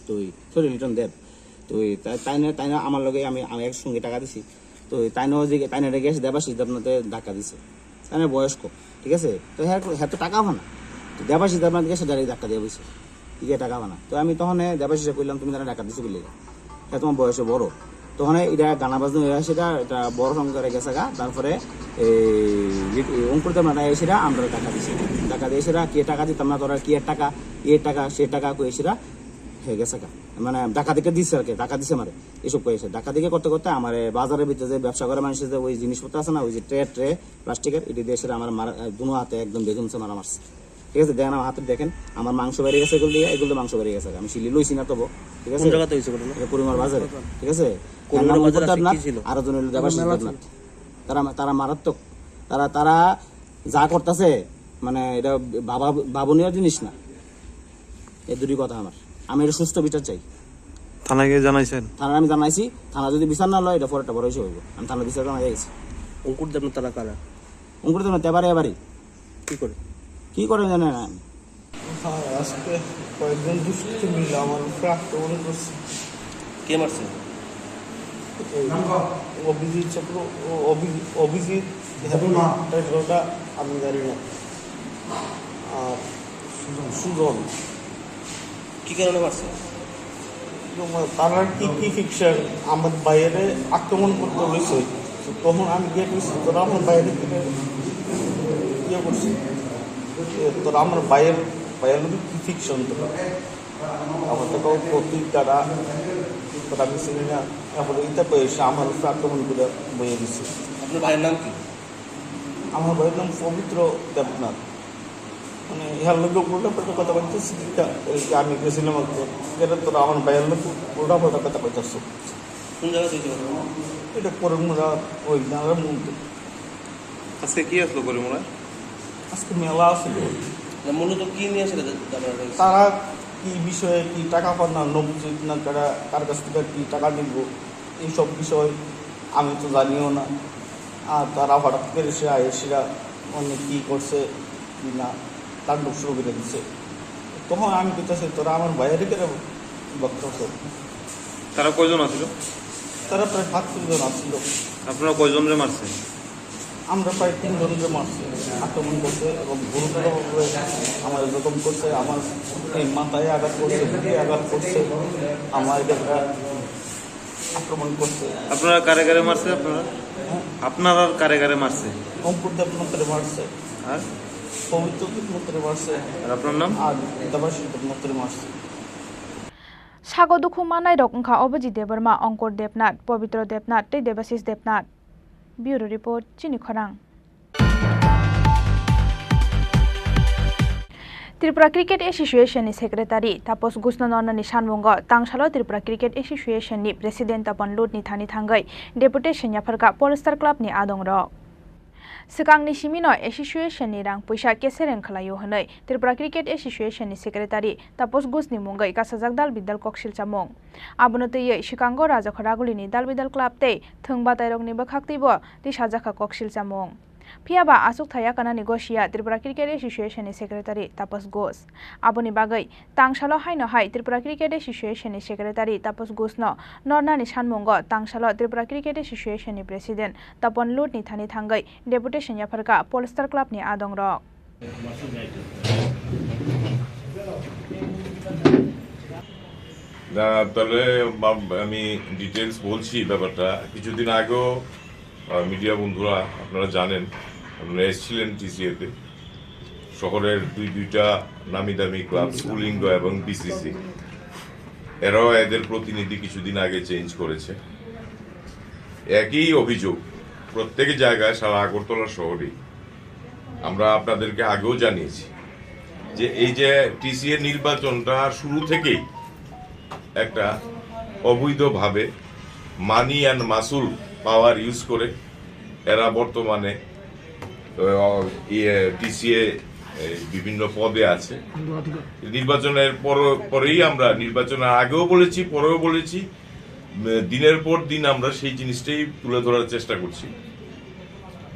তুই সরি লিটন দেব, তুই তাই তাই না তাই না আমার লগে আমি আমি একসঙ্গে টাকা দিছি। তো তাইনো যে তাইনারে গেছে দেবাশিস দেবনাথে ধাক্কা দিছে। তাইনার বয়স কম, ঠিক আছে? তো হ্যাঁ, হ্যাঁ তো টাকা পানা। তো দেবাশিস দেবনাথ গেছে ডাইরেক্ট ধাক্কা দিয়ে বইছে। ইয়ে টাকা পানা। তো আমি তখন দেবাশিসে কইলাম, "তুমি তারা ধাক্কা দিছো বলে? হ্যাঁ, তোমার বয়সে বড়।" তখন এটা গানা বাজনা হয়ে সেটা এটা বড় সং করে গেছে গা। তারপরে এই অঙ্কুর দেবনাথ এসেরা আমরা টাকা দিছি। টাকা দিয়ে এসেরা কে টাকা দিতাম না, তোরা কি এর টাকা, এর টাকা, সে টাকা কই এসেরা হয়ে গেছে গা। মানে টাকা দিকে দিছে আর কি, টাকা দিছে মারে। এসব করেছে। ডাকাতিকে করতে করতে আমার বাজারের ভিতরে যে ব্যবসা করে মানুষের যে ওই জিনিসপত্র আছে না, ওই যে ট্রে ট্রে প্লাস্টিকের, এটি দিয়ে সেটা আমার মারা, দুনো হাতে একদম বেগুনছে মারা মারছে। ঠিক আছে, দেখেন আমার হাতে দেখেন, আমার মাংস বেরিয়ে গেছে এগুলো দিয়ে, এগুলো দিয়ে মাংস বেরিয়ে গেছে। আমি শিলি লইছি না তবু, ঠিক আছে? কোন জায়গাতে হয়েছে ঘটনা? এটা করিমার বাজারে, ঠিক আছে? করিমার নাম বাজারে করতে আজকে আপনার কি ছিল? আরো জন হইলো দেবাশিস দেবনাথ। তারা তারা মারাত্মক, তারা তারা যা করতেছে মানে এটা বাবা ভাবনীয় জিনিস না। এই দুটি কথা আমার, আমি এটা সুস্থ বিচার চাই। থানায় গিয়ে জানাইছেন? থানায় আমি জানাইছি, থানা যদি বিচার না লয় এটা পরে একটা বড় ইস্যু হইব। আমি থানা বিচার জানাই গেছি। অঙ্কুর দেবনাথ তারা কারা? অঙ্কুর দেবনাথ এবারে এবারই কি করে? কি করে জানে না আমি। হ্যাঁ, আজকে কয়েকজন দুষ্কৃতী মিলে আমার উপরে আক্রমণ করছে। কে মারছে? এই অভিজিৎ চক্র, ও অভি- অভিজিৎ, এগারোটা আমি জানি না। আর সুজন, সুজন। কি কারণে মারছে? এবং তারা কি কি ফিকশন আমার বাইরে আক্রমণ করতে হয়েছে। তো তখন আমি গিয়ে বলছি, "তোরা আমার বাইরে থেকে ইয়ে করছিস, এ, তোরা আমার বাইরের বাইরের কি ফিকশন তোরা?" আমার তো কেউ প্রতীক তারা, তারা আমি চিনি না। এখন ইটা পেয়ে এসে আমার উপরে আক্রমণ করে বয়ে দিছে। আপনার ভাইয়ের নাম কি? আমার ভাইয়ের নাম পবিত্র দেবনাথ। মানে ইহার লোক উল্টা পাল্টা কথা বলতেছে। এটা এই যে আমি গেছিলাম একবার, এটা তোরা আমার ভাইয়ের লোক উল্টা পাল্টা কথা কইতেছে। কোন জায়গা থেকে ঘটনা? এটা করিমুরা ওই নারায়ণ মন্দির। আজকে কি আসলো করিমুরা? আজকে মেলা আছে। না, মূলত কি নিয়ে আসলে জানা হয়েছে? তারা কি বিষয়ে কি টাকা পান না, নবজিৎ না কারা, কার কাছ থেকে কি টাকা নিব, এইসব বিষয় আমি তো জানিও না। আর তারা হঠাৎ করে সে আয়েসিরা মানে কি করছে কি না, তাণ্ডব শুরু করে দিছে। তখন আমি কইতাছি, "তোরা আমার বাইরে কেন বক্তব্য?" তারা কয়জন আছিল? তারা প্রায় সাতত্রিশ জন আছিল। আপনারা কয়জনরে মারছে? আমরা প্রায় তিন জনকে মারছে, আক্রমণ করছে এবং গুরুতরভাবে আমার জখম করছে, আমার এই মাথায় আঘাত করছে, বুকে আঘাত করছে, আমার এটা আক্রমণ করছে। আপনারা কারে কারে মারছে আপনারা? হ্যাঁ? আপনারা কারে কারে মারছে? অঙ্কুর দেবনাথরে মারছে। আর? পবিত্র দেবনাথরে মারছে। আর আপনার নাম? আর দেবাশিস দেবনাথরে মারছে। Sago dukhu manai rok wngkha Obojit Debbarma, Ongkor Debnath, Pobitro Debnath tei Debashis Debnath. Bureau Report, Chini Khorang. Tripura Cricket Association ni Secretary Taposh Ghoshno nornani sanmungo tangsalo Tripura Cricket Association ni President Tapan Lut ni thani thangwi deputation yapharkha Polestar Club ni adongrok. Swkangni simino association ni rang puisa kesereng khlaio hwnwi Tripura Cricket Association ni Secretary Taposh Ghosh ni mungwi kasajak dal bidal kok silchamung. Abono twiwi swkango Rajakhor Raguli ni dal bidal club tei thwng batairokni bwkhaktwibo tisajakha kok silchamung. Phiyaba achukthai yakanani gosiya Tripura Cricket Association ni Secretary Taposh Ghosh. Aboni bagwi tangsalo haino hai Tripura Cricket Association ni Secretary Taposh Ghosh no nornani sanmungo tangsalo Tripura Cricket Association ni President Tapan Lut ni thani thangwi deputation yapharkha Polestar Club ni adongrok. না, তাহলে আম-, আমি ডিটেলস বলছি ব্যাপারটা। কিছুদিন আগেও, আহ, মিডিয়া বন্ধুরা, আপনারা জানেন, আপনারা এসেছিলেন টিসিএতে। শহরের দুই দুইটা নামি দামি ক্লাব, স্ফুলিঙ্গ এবং বিসিসি, এরাও এদের প্রতিনিধি কিছুদিন আগে চেঞ্জ করেছে। একই অভিযোগ প্রত্যেক জায়গায়, সারা আগরতলা শহরেই। আমরা আপনাদেরকে আগেও জানিয়েছি যে এই যে টিসিএ নির্বাচনটা শুরু থেকেই একটা অবৈধভাবে মানি অ্যান্ড মাসুল পাওয়ার ইউজ করে এরা বর্তমানে, আহ, ইয়ে, টিসিএ, এই, বিভিন্ন পদে আছে। নির্বাচনের পর, পরেই আমরা, নির্বাচনের আগেও বলেছি, পরেও বলেছি, উম, দিনের পর দিন আমরা সেই জিনিসটাই তুলে ধরার চেষ্টা করছি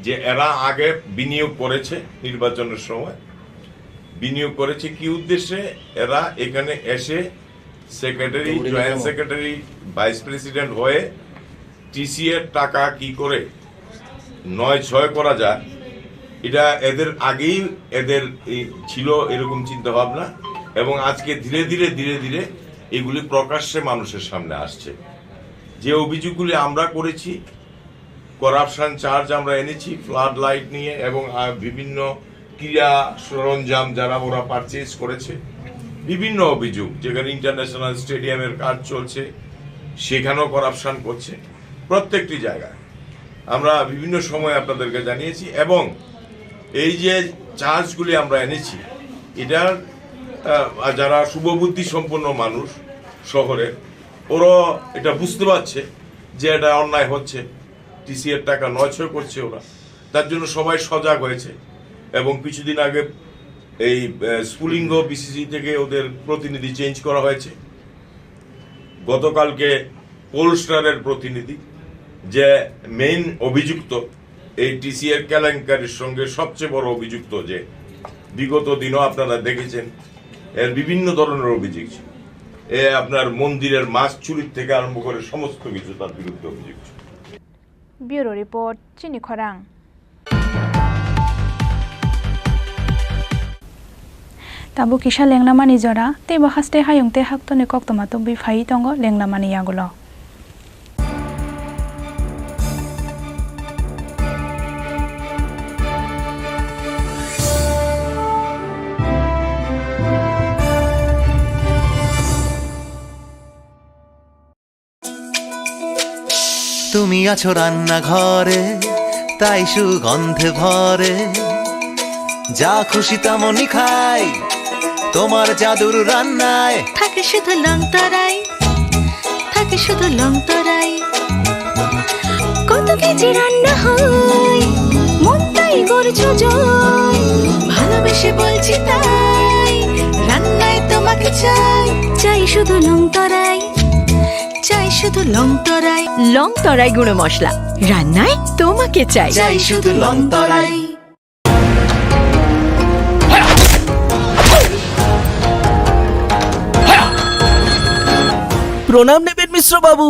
যে এরা আগে বিনিয়োগ করেছে নির্বাচনের সময়, বিনিয়োগ করেছে কি উদ্দেশ্যে? এরা এখানে এসে secretary, joint secretary, vice president হয়ে টিসিএর টাকা কি করে নয় ছয় করা যায়, এটা এদের আগেই এদের এই ছিল এরকম চিন্তা ভাবনা, এবং আজকে ধীরে ধীরে, ধীরে ধীরে এগুলি প্রকাশ্যে মানুষের সামনে আসছে। যে অভিযোগগুলি আমরা করেছি, করাপশন চার্জ আমরা এনেছি ফ্লাড লাইট নিয়ে এবং, আহ, বিভিন্ন ক্রীড়া সরঞ্জাম যারা ওরা পারচেজ করেছে, বিভিন্ন অভিযোগ, যেখানে ইন্টারন্যাশনাল স্টেডিয়ামের কাজ চলছে, সেখানেও করাপশন করছে। প্রত্যেকটি জায়গায় আমরা বিভিন্ন সময় আপনাদেরকে জানিয়েছি এবং এই যে চার্জগুলি আমরা এনেছি, এটার, আহ, যারা শুভবুদ্ধি সম্পন্ন মানুষ শহরে, ওরা এটা বুঝতে পারছে যে এটা অন্যায় হচ্ছে, টিসিএর টাকা নয়ছয় করছে ওরা, তার জন্য সবাই সজাগ হয়েছে। এবং কিছুদিন আগে এই, আহ, স্ফুলিঙ্গ বিসিসি থেকে ওদের প্রতিনিধি চেঞ্জ করা হয়েছে। গতকালকে পোলস্টারের প্রতিনিধি, যে মেইন অভিযুক্ত, এই টিসিএর কেলেঙ্কারির সঙ্গে সবচেয়ে বড় অভিযুক্ত, যে বিগত দিনও আপনারা দেখেছেন এর বিভিন্ন ধরনের অভিযোগ ছিল। এ আপনার মন্দিরের মাছ চুরির থেকে আরম্ভ করে সমস্ত কিছু তার বিরুদ্ধে অভিযোগ ছিল। Bureau Report, Chini Khorang. Tabuk kisa lengnamani jora, tei bo haste hayung tei haktoni koktwma tubui phaiwi tongo lengnamani yagulo. তুমি আছো রান্নাঘরে, তাই সুগন্ধে ভরে। যা খুশি তেমনই খাই, তোমার জাদুর রান্নায়। থাকে শুধু লং তরাই, থাকে শুধু লং তরাই। কত কেজি রান্না হয়, মনটাই করছো জয়। ভালোবেসে বলছি তাই, রান্নায় তোমাকে চাই। চাই শুধু লং তরাই, চাই শুধু লং তরাই। লং তরাই গুঁড়ো মশলা, রান্নায় তোমাকে চাই। চাই শুধু লং তরাই। প্রণাম নেবেন মিশ্র বাবু।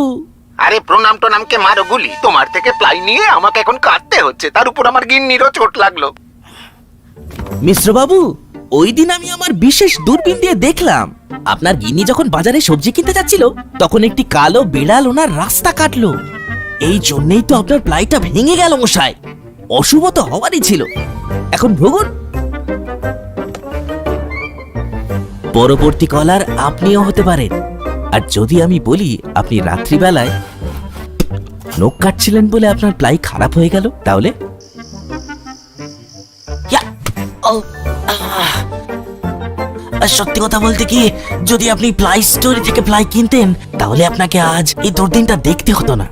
আরে প্রণাম টনামকে মারো গুলি, তোমার থেকে প্লাই নিয়ে আমাকে এখন কাঁদতে হচ্ছে, তার উপর আমার গিন্নিরও চোট লাগলো। মিশ্র বাবু, ওই দিন আমি আমার বিশেষ দূরবীন দিয়ে দেখলাম, আপনার গিন্নি যখন বাজারে সবজি কিনতে যাচ্ছিল, তখন একটি কালো বিড়াল ওনার রাস্তা কাটলো। এই জন্যই তো আপনার প্লাইটা ভেঙে গেল মশাই। অশুভ তো হওয়ারই ছিল। এখন ভুগুন। পরবর্তী কলার আপনিও হতে পারেন। আর যদি আমি বলি আপনি রাত্রিবেলায় নখ কাটছিলেন বলে আপনার প্লাই খারাপ হয়ে গেল, তাহলে? ইয়া! ও! আহ! আর সত্যি কথা বলতে কি, যদি আপনি প্লাই স্টোরি থেকে প্লাই কিনতেন, তাহলে আপনাকে আজ এই দুর্দিনটা দেখতে হতো না।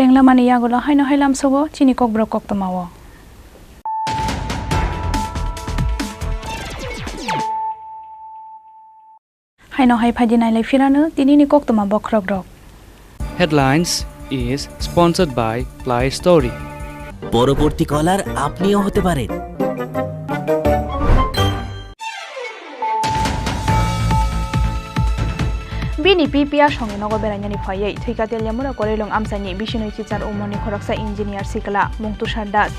Lenglamani yagulo haino hai lamsogo chini kokborok koktwmao. Haino hai phaidi nailai phirano tinini koktwma bokhorokrok. Headlines is sponsored by Play Story. পরবর্তী কলার আপনিও হতে পারেন। Bini P P A songni nogo berainani phaiwi thwikha Teliamura Koreilong amchaini bisinoi chichar umorni khoroksa engineer sikla Mungtu Sandas.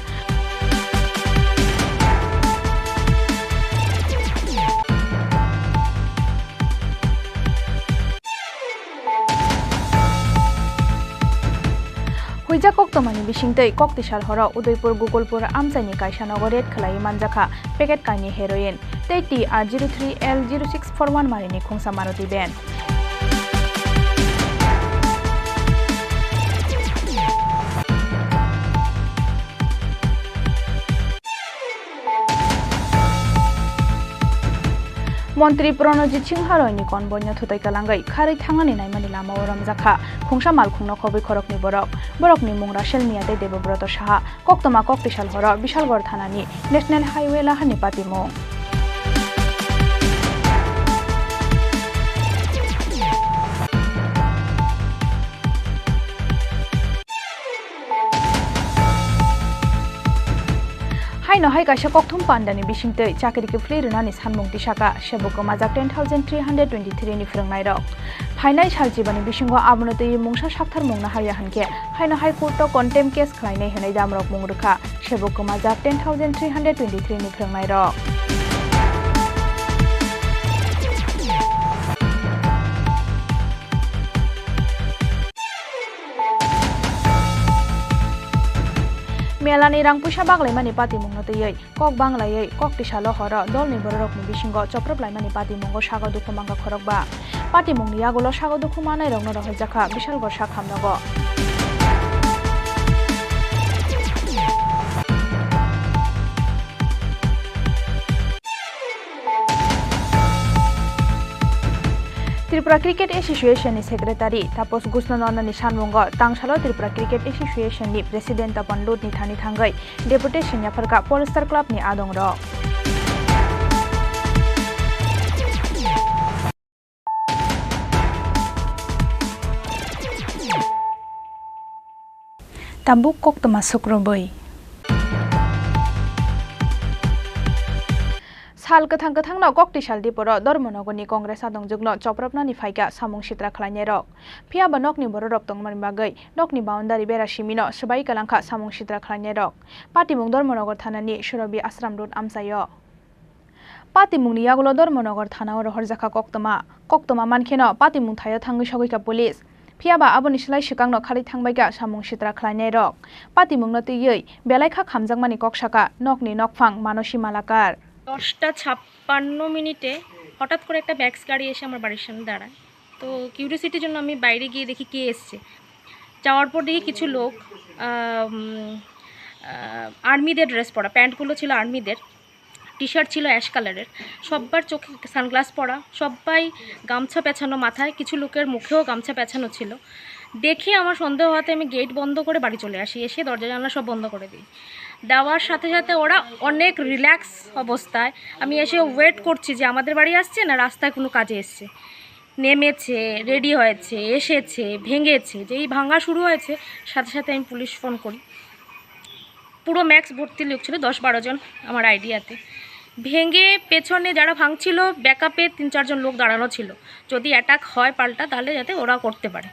Huijak koktwmani bisingtwi Koktisal horo Udaipur Gokulpur amchaini kaisa nogo raid khlaiwi manjakha packet kainwi heroin tei T R zero three L zero six four one marini khungsa Maruti van. Montri Pranojit Singha Royni convoyno thutai kalangwi kharwi thangnani naimani lamao romjakha khungsa malkhungno khobwi khoroknwi borok. Borokni mung Rachel Miya tei Debobroto Saha. Koktwma Koktisal horo Bishalgarh thanani National Highway lahani patimung. Haino hai kaisa kokthum pandani bisingtwi chakri kwphlwi rwnani sanmung tisaka, sebo kwmajak ten thousand three hundred twenty-three ni phrwngnairok. Phainai sal chibani bisingo abono twiwi mungsa sakthar mungna haya hinkhe haino High Court o contempt case khlainai hwnwi damrok mung rwkha, sebo kwmajak ten thousand three hundred twenty-three ni phrwngnairok. Melani rang puisa baglaimani patimungno twiwi kok banglaiwi Koktisalo horo dolni bororokni bisingo choprop laimani patimungo sago dukhu mangkha khorokba. Patimungni yagulo sago dukhu manairokno rohorjakha Bishalgarh sakhamnogo. Tripura Cricket Association ni Secretary Taposh Ghoshno nonani sanmungo tangsalo Tripura Cricket Association ni President Tapan Lut ni thani thangwi deputation yapharkha Polestar Club ni adongrok. Tabuk koktwma sukrubwi. Sal kwthang kwthangno Koktisal Diporo Dharmanagorni Congress adongjwkno chopropnani phaikha samung sitra khlainairok. Phiya ba nokni bororok tongmani bagwi nokni boundary bera simino swbai kwlangkha samung sitra khlainairok. Patimung Dharmanagar thanani Surobi Ashram Road amchaio. Patimungni yagulo Dharmanagar thanao rohorjakha koktwma. Koktwma mankheno patimung thaio thangwi sogwikha police. Phiya ba aboni slai swkangno kharwi thangbaikha samung sitra khlainairok. Patimungno twiwi belai kha khamjakmani kok sakha nokni nokphang Manosi Malakar. দশটা ছাপ্পান্ন মিনিটে হঠাৎ করে একটা ম্যাক্স গাড়ি এসে আমার বাড়ির সামনে দাঁড়ায়। তো কিউরিওসিটির জন্য আমি বাইরে গিয়ে দেখি কে এসছে। যাওয়ার পর দেখি কিছু লোক, আহ, উম, আহ, আর্মিদের ড্রেস পরা, প্যান্টগুলো ছিল আর্মিদের, টি শার্ট ছিল অ্যাশ কালারের, সব্বার চোখে সানগ্লাস পরা, সব্বাই গামছা পেঁচানো মাথায়, কিছু লোকের মুখেও গামছা পেঁচানো ছিল। দেখে আমার সন্দেহ হতে আমি গেট বন্ধ করে বাড়ি চলে আসি, এসে দরজা জানলা সব বন্ধ করে দিই। দেওয়ার সাথে সাথে ওরা অনেক রিল্যাক্স অবস্থায়, আমি এসে ওয়েট করছি যে আমাদের বাড়ি আসছে না রাস্তায় কোনো কাজে এসছে। নেমেছে, রেডি হয়েছে, এসেছে, ভেঙেছে। যেই ভাঙা শুরু হয়েছে, সাথে সাথে আমি পুলিশ ফোন করি। পুরো ম্যাক্স ভর্তি লোক ছিল, দশ বারো জন আমার আইডিয়াতে। ভেঙে পেছনে যারা ভাঙছিল, ব্যাকআপে তিন চারজন লোক দাঁড়ানো ছিল, যদি অ্যাটাক হয় পাল্টা, তাহলে যাতে ওরা করতে পারে।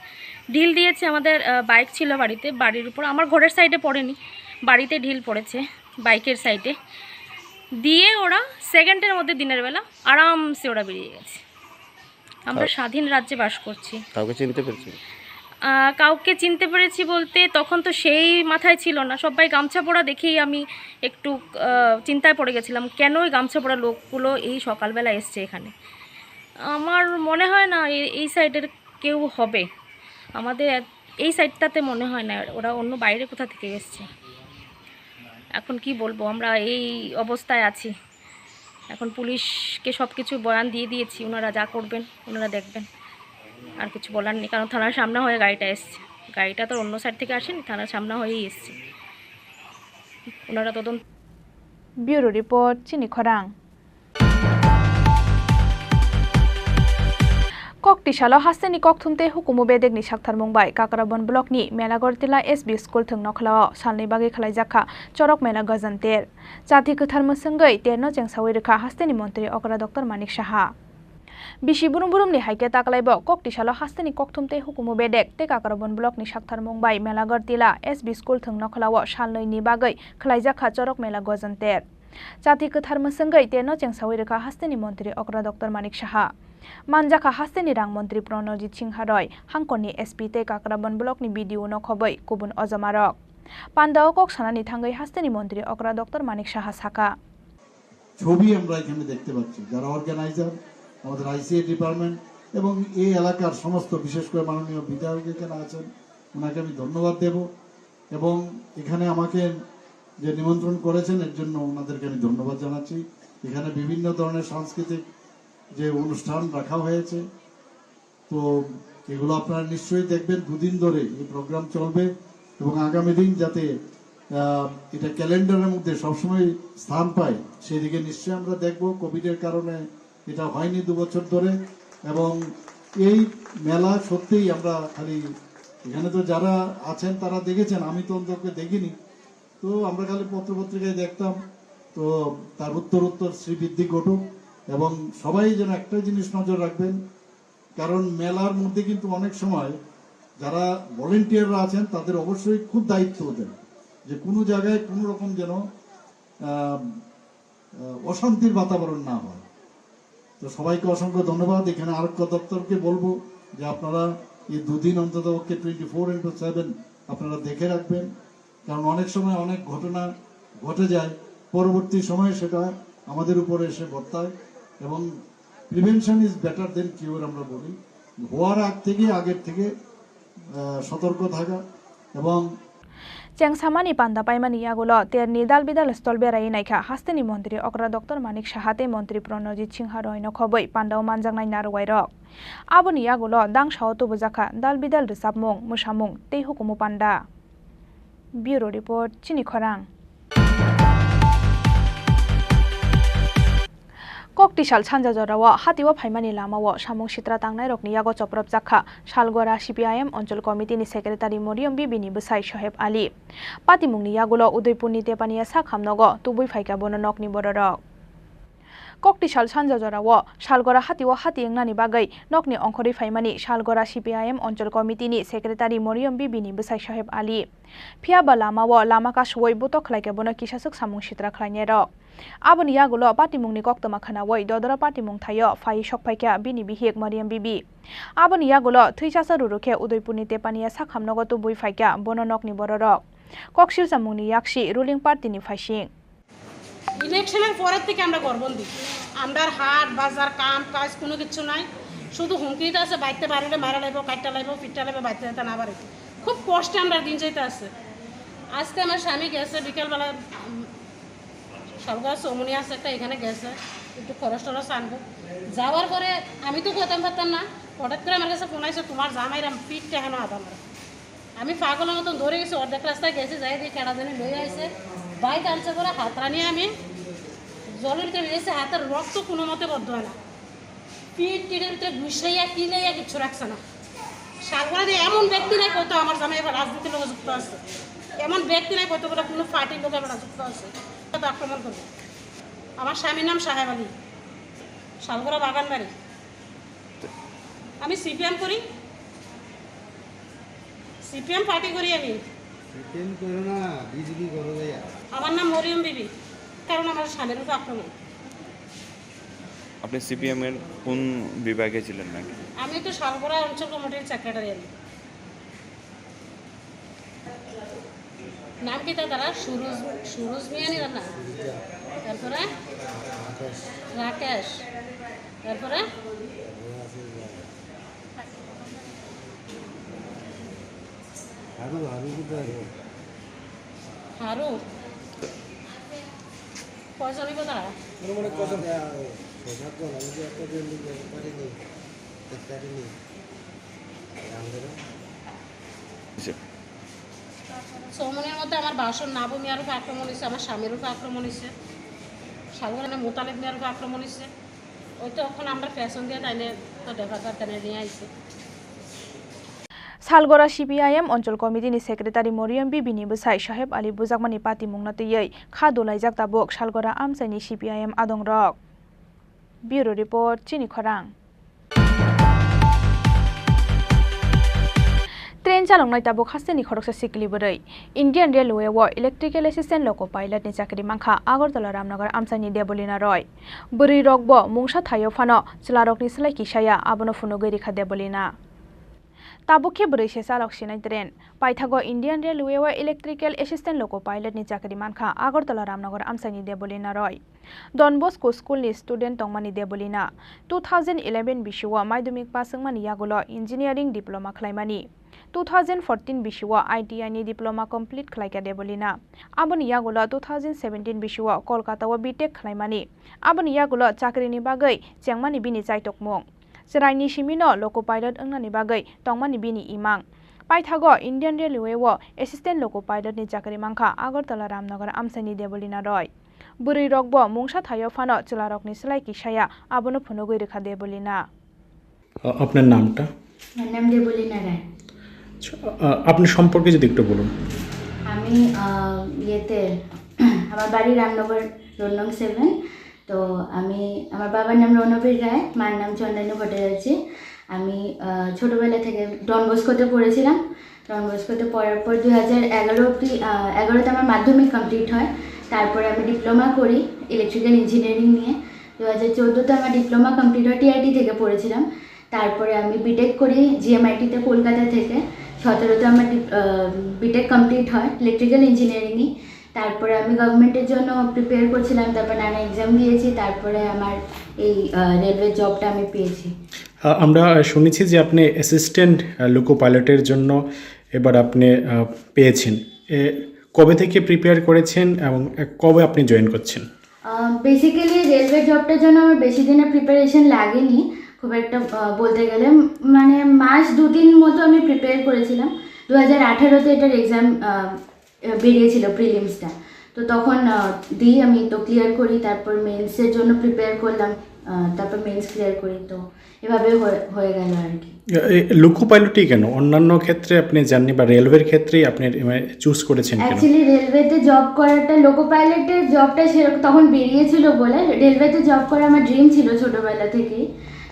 ঢিল দিয়েছে। আমাদের বাইক ছিল বাড়িতে, বাড়ির উপর, আমার ঘরের সাইডে পড়েনি, বাড়িতে ঢিল পড়েছে বাইকের সাইডে। দিয়ে ওরা সেকেন্ডের মধ্যে দিনের বেলা আরামসে ওরা বেরিয়ে গেছে। আমরা কাউ- স্বাধীন রাজ্যে বাস করছি। কাউকে চিনতে পেরেছি? আহ, কাউকে চিনতে পেরেছি বলতে, তখন তো সেই মাথায় ছিল না, সবাই গামছা পরা দেখেই আমি একটু আহ, চিন্তায় পড়ে গেছিলাম, কেন ওই গামছা পরা লোকগুলো এই সকালবেলা এসছে এখানে। আমার মনে হয় না এ- এই সাইডের কেউ হবে, আমাদের এ- এই সাইডটাতে মনে হয় না, ওরা অন্য বাইরে কোথা থেকে এসছে। এখন কি বলবো, আমরা এই অবস্থায় আছি। এখন পুলিশকে সব কিছু বয়ান দিয়ে দিয়েছি, ওনারা যা করবেন ওনারা দেখবেন। আর কিছু বলার নেই, কারণ থানার সামনে হয়ে গাড়িটা এসছে, গাড়িটা তো অন্য সাইড থেকে আসেনি, থানার সামনে হয়েই এসছে। ওনারা তদন্ত ব্যুরো রিপোর্ট, চিনি খরাং। Koktisalo hasteni kokthum tei hukumu bedekni saktharmung bai Kakrabon blockni Melagartila S B school thwng nokhlao salni bagwi khwlaijakha chorok mela gojanter. Chati kwthar mwswngwi terno chengsawi rwkha hasteni montri okra Doctor Manik Saha. Bisi burum burumni hai khe taklaibo Koktisalo hasteni kokthum tei hukumu bedek tei Kakrabon blockni saktharmung bai Melagartila S B school thwng nokhlao salnwini bagwi khwlaijakha chorok mela gojanter. Chati kwthar mwswngwi terno chengsawi rwkha hasteni montri okra Doctor Manik Saha. Manjakha hasteni rang montri Pranojit Singha Roy, hangkorni S P tei Kakrabon blockni B D O no khobwi kubun ojomarok. Pandao kok sanani thangwi hasteni montri okra Doctor Manik Saha sakha. ছবি আমরা এখানে দেখতে পাচ্ছি, যারা অর্গানাইজার, আমাদের আইসিএ ডিপার্টমেন্ট এবং এই এলাকার সমস্ত, বিশেষ করে মাননীয় বিধায়ক এখানে আছেন, ওনাকে আমি ধন্যবাদ দেব। এবং এখানে আমাকে যে নিমন্ত্রণ করেছেন, এর জন্য ওনাদেরকে আমি ধন্যবাদ জানাচ্ছি। এখানে বিভিন্ন ধরনের সাংস্কৃতিক যে অনুষ্ঠান রাখা হয়েছে, তো এগুলো আপনারা নিশ্চয়ই দেখবেন। দুদিন ধরে এই প্রোগ্রাম চলবে এবং আগামী দিন যাতে আহ, এটা ক্যালেন্ডারের মধ্যে সবসময় স্থান পায়, সেদিকে নিশ্চয়ই আমরা দেখব। কোভিডের কারণে এটা হয়নি দু বছর ধরে। এবং এই মেলা সত্যিই আমরা খালি, এখানে তো যারা আছেন তারা দেখেছেন, আমি তো অন্তত দেখিনি। তো আমরা খালি পত্রপত্রিকায় দেখতাম। তো তার উত্তর উত্তর শ্রীবৃদ্ধি ঘটুক। এবং সবাই যেন একটা জিনিস নজর রাখবেন, কারণ মেলার মধ্যে কিন্তু অনেক সময় যারা ভলেন্টিয়াররা আছেন, তাদের অবশ্যই খুব দায়িত্ব ওদের, যে কোনো জায়গায় কোনো রকম যেন আহ, আহ, অশান্তির বাতাবরণ না হয়। তো সবাইকে অসংখ্য ধন্যবাদ। এখানে আরক্ষা দপ্তরকে বলবো যে আপনারা এই দুদিন অন্তত পক্ষে টোয়েন্টি ফোর ইন্টু সেভেন আপনারা দেখে রাখবেন, কারণ অনেক সময় অনেক ঘটনা ঘটে যায়, পরবর্তী সময়ে সেটা আমাদের উপরে এসে বর্তায়। এবং প্রিভেনশন ইজ বেটার দেন কিওর আমরা বলি, হওয়ার আগ থেকে, আগের থেকে আহ, সতর্ক থাকা। এবং Chengsamani panda paimani yagulo terni dal bidal stol berai naikha hasteni montri okra Doctor Manik Saha tei montri Pranojit Singha Roy no khobwi pandao manjaknai narwai rok. Aboni yagulo dangsao tubujakha dal bidal rwchapmung, mwsamung tei hukumu panda. Bureau Report, Chini Khorang. Koktisal sanja jorao hatio phaimani lamao samung sitra tangnairokni yago chopropjakha Salgora C P I M Onchol Committee ni Secretary Moriom Bibi ni bwsai Soheb Ali. Patimungni yagulo Udaipurni Tepania sak hamnogo tubui phaikha bono nokni bororok. Koktisal sanja jorao Salgora hatio hati wngnani bagwi nokni ongkhorwi phaimani Salgora C P I M Onchol Committee ni Secretary Moriom Bibi ni bwsai Soheb Ali. Phiyaba lamao lama kasuwi butok khlaikha bono kisaswk samung sitra khlainairok. Aboni yagulo patimungni koktwma khwnawi dodora patimung thaio phaiwi sokphaikha bini bihik Mariam Bibi. Aboni yagulo thwichasa ruru khe Udaipurni Tepania sak hamnogo tubui phaikha bono nokni bororok. Koksilchamungni yaksi ruling party ni phaising. ইলেকশনের পরের থেকে আমরা ঘরবন্দি। আমরার হাট বাজার কাম কাজ কোনো কিছু নাই, শুধু হুমকিতে আছে, বাইতে বাড়িলে মারা লাইব, কাটটা লাইব, পিটটা লাইব, বাইতে যেতে না পারে। খুব কষ্টে আমরা দিন যাইতে আছে। আজকে আমার স্বামী গেছে বিকালবেলা, উম, সরকার চৌমনি আছে একটা, এখানে গেছে একটু খরচ টরচ আনবো। যাওয়ার পরে আমি তো কইতাম পারতাম না, হঠাৎ করে আমার কাছে ফোন আইছে, "তোমার জামাইরা পিঠটা কেন আধা মারা?" আমি পাগলের মতন দৌড়ে গেছি, অর্ধেক রাস্তায় গেছি, যাই দেখি কেডা জানি লই আইছে, বাইক আনছে করে হাতরা নিয়ে আমি জলের ভিতরে গেছি, হাতের রক্ত কোনো মতে বন্ধ হয় না। পিঠ টিনের ভিতরে ঘুষাইয়া টিনাইয়া কিচ্ছু রাখছে না। সালগোড়াতে এমন ব্যক্তি নাই কত আমার জামাই এবার রাজনীতির লগে যুক্ত আছে, এমন ব্যক্তি নাই কতগুলো কোনো পার্টির লোক এবার যুক্ত আছে। কত আক্রমণ করবে। আমার স্বামীর নাম সাহেব আলী, সালগোড়া বাগানবাড়ি। আমি সিপিএম করি, সিপিএম পার্টি করি আমি। সিপিএম করো না, বিজেপি করো ভাইয়া। আমার নাম মরিয়ম বিবি, কারণ আমার স্বামীর উপর আক্রমণ। আপনি সিপিএম এর কোন বিভাগে ছিলেন নাকি? আমি তো সালগোড়া অঞ্চল কমিটির সেক্রেটারি আমি। নাম কি তার? তারা সুরজ, সুরজ মিয়া নি তার নাম। তারপরে রাকেশ। তারপরে হারু, হারু কোথায়? হারু। কয়জন হইব তারা? মনে মনে কজন? আচ্ছা। চৌমনির মধ্যে আমার বাসন নাবু মিয়ার উপর আক্রমণ হয়েছে, আমার স্বামীর উপর আক্রমণ হয়েছে, সালগোড়া মোতালেব মিয়ার উপর আক্রমণ হয়েছে। ওই তো এখন আমরা ফ্যাশন দিয়ে তাইলে তো দেখা যার তাইলে নিয়ে আইছে। Salgora C P I M Onchol Committee ni Secretary Moriam Bibi ni bwsai Soheb Ali bujakmani patimungno twiwi kha dolaijak tabuk Salgora amchaini C P I M adongrok. Bureau Report, Chini Khorang. Train chaloknai tabuk hasteni khoroksa sikli bwrwi. Indian Railway o Electrical Assistant Loco Pilot ni chakri mankha Agartala Ramnagar amchaini Debolina Roy. Bwrwi rokbo mungsa thaio phano chwlarokni slai kisaya abono phunugwi rikha Debolina. Tabuk khe bwrwi se chalok sinai train. Paithago Indian Railway o Electrical Assistant Loco Pilot ni chakri mankha Agartala Ramnagar amchaini Debolina Roy. Don Bosco School ni student tongmani Debolina two thousand eleven bisio madhyamik pass wngmani yagulo engineering diploma khlaimani. Two thousand fourteen bisio I T I ni diploma complete khlaikha Debolina. Aboni yagulo two thousand seventeen bisio Kolkata o B Tech khlaimani. Aboni yagulo chakrini bagwi chengmani bini chaitokmung. Chwraini simino loco pilot wngnani bagwi tongmani bini imang. Paithago Indian Railway o assistant loco pilot ni chakri mankha Agartala Ramnagar amchaini Debolina Roy. Bwrwi rokbo mungsa thaio phano chwlarokni slai kisaya abono phunugwi rikha Debolina. আ, আপনার নামটা? আমার নাম দেবলীনা রায়। আচ্ছা, আ, আপনার সম্পর্কে যদি একটু বলুন। আমি, আ, ইয়েতে, আমার বাড়ি রামনগর, রোড নং সেভেন। তো আমি, আমার বাবার নাম রণবীর রায়, মার নাম চন্দ্রানী ভট্টাচার্য। আমি, আহ, ছোটবেলা থেকে ডন বস্কোতে পড়েছিলাম। ডন বস্কোতে পড়ার পর দুই হাজার এগারো অবধি, আহ, এগারোতে আমার মাধ্যমিক কমপ্লিট হয়। তারপরে আমি ডিপ্লোমা করি ইলেকট্রিক্যাল ইঞ্জিনিয়ারিং নিয়ে। দু হাজার চোদ্দোতে আমার ডিপ্লোমা কমপ্লিট হয়, টিআইটি থেকে পড়েছিলাম। তারপরে আমি বিটেক করি জিএমআইটিতে কলকাতা থেকে। সতেরোতে আমার ডিপ-, আহ, বিটেক কমপ্লিট হয় ইলেকট্রিক্যাল ইঞ্জিনিয়ারিংয়ে। তারপরে আমি গভর্নমেন্টের জন্য প্রিপেয়ার করছিলাম, তারপর নানা এক্সাম দিয়েছি, তারপরে আমার এই, আহ, রেলওয়ে জবটা আমি পেয়েছি। আ, আমরা শুনেছি যে আপনি অ্যাসিস্ট্যান্ট, আ, লোকো পাইলটের জন্য এবার আপনি, আ, পেয়েছেন। এ, কবে থেকে প্রিপেয়ার করেছেন এবং, আ, কবে আপনি জয়েন করছেন? আহ, বেসিক্যালি রেলওয়ে জবটার জন্য আমার বেশি দিনের প্রিপারেশন লাগেনি, খুব একটা, আহ, বলতে গেলে, উম, মানে মাস দু তিন মতো আমি প্রিপেয়ার করেছিলাম। দু হাজার আঠারোতে এটার এক্সাম, আহ, বেরিয়েছিল প্রিলিমসটা। তো তখন, আহ, দিই আমি, তো ক্লিয়ার করি, তারপর মেন্সের জন্য প্রিপেয়ার করলাম, আহ, তারপর মেন্স ক্লিয়ার করি। তো এভাবে হয়ে, হয়ে গেল আর কি। এ, লোকো পাইলটই কেন? অন্যান্য ক্ষেত্রে আপনি যাননি বা রেলওয়ের ক্ষেত্রেই আপনি, মানে, চুজ করেছেন কেন? অ্যাকচুয়ালি রেলওয়েতে জব করাটা, লোকো পাইলটের জবটা সেরকম তখন বেরিয়েছিল বলে, রেলওয়েতে জব করা আমার ড্রিম ছিল ছোটবেলা থেকেই।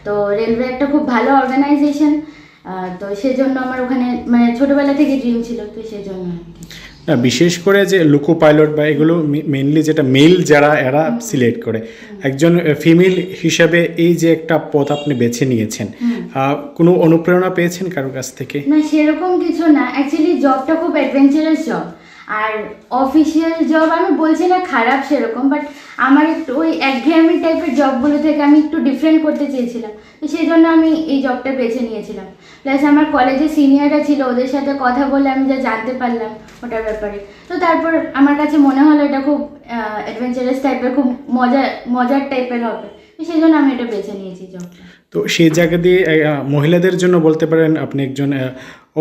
তো রেলওয়ে একটা খুব ভালো অর্গানাইজেশন, আহ, তো সেজন্য আমার ওখানে, মানে, ছোটবেলা থেকে ড্রিম ছিল, তো সেজন্য আর কি। না, বিশেষ করে যে লোকো পাইলট বা এগুলো মে-, মেইনলি যেটা মেল যারা এরা হুম। সিলেক্ট করে। হুম। একজন, আহ, ফিমেল হিসাবে এই যে একটা পথ আপনি বেছে নিয়েছেন, হুম। আহ, কোনো অনুপ্রেরণা পেয়েছেন কারো কাছ থেকে? না, সেরকম কিছু না। অ্যাকচুয়ালি জবটা খুব অ্যাডভেঞ্চারাস জব। আর অফিসিয়াল জব আমি বলছি না খারাপ সেরকম, বাট আমার একটু ওই একঘেয়েমি টাইপের জবগুলো থেকে আমি একটু ডিফারেন্ট করতে চেয়েছিলাম। তো সেই জন্য আমি এই জবটা বেছে নিয়েছিলাম। প্লাস আমার কলেজে সিনিয়ররা ছিল, ওদের সাথে কথা বলে আমি যা জানতে পারলাম ওটার ব্যাপারে। তো তারপর আমার কাছে মনে হলো এটা খুব, আহ, অ্যাডভেঞ্চারাস টাইপের, খুব মজা, মজার টাইপের হবে। তো সেই জন্য আমি এটা বেছে নিয়েছি জবটা। তো সেই জায়গা দিয়ে, আহ, মহিলাদের জন্য বলতে পারেন আপনি একজন, আহ,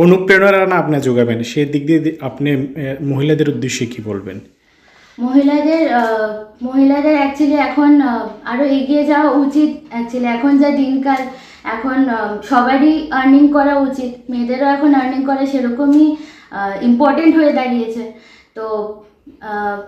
অনুপ্রেরণা না আপনার যোগাবেন, সেই দিক দিয়ে দি-, আপনি, আহ, মহিলাদের উদ্দেশ্যে কি বলবেন? মহিলাদের, আহ, মহিলাদের actually এখন, আহ, আরো এগিয়ে যাওয়া উচিত। Actually এখন যা দিনকাল, এখন, আহ, সবারই আর্নিং করা উচিত, মেয়েদেরও এখন আর্নিং করা সেরকমই, আহ, ইম্পর্টেন্ট হয়ে দাঁড়িয়েছে। তো, আহ,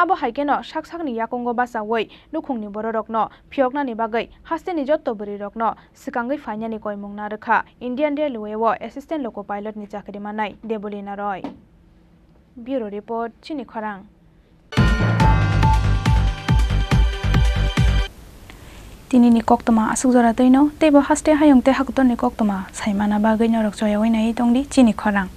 Abo hai kheno sak sakni yakungo bachaui nukhungni bororokno phiyoknani bagwi hasteni jotto bwrwirokno swkangwi phainani koimung narwkha Indian Railway o Assistant Loco Pilot ni chakri manai Debolina Roy. Bureau Report, Chini Khorang. Tinini koktwma aswk jora twino, teibo haste hayung tei hakotorni koktwma saimana bagwi norok choyaui naiwi tongdi Chini Khorang.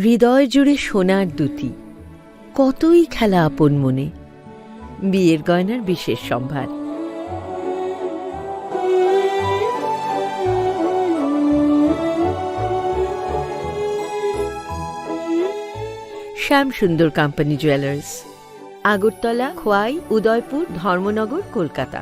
হৃদয় জুড়ে সোনার দুতি, কতই খেলা আপন মনে। বিয়ের গয়নার বিশেষ সম্ভার। শ্যাম সুন্দর কোম্পানি জুয়েলার্স, আগরতলা, খোয়াই, উদয়পুর, ধর্মনগর, কলকাতা।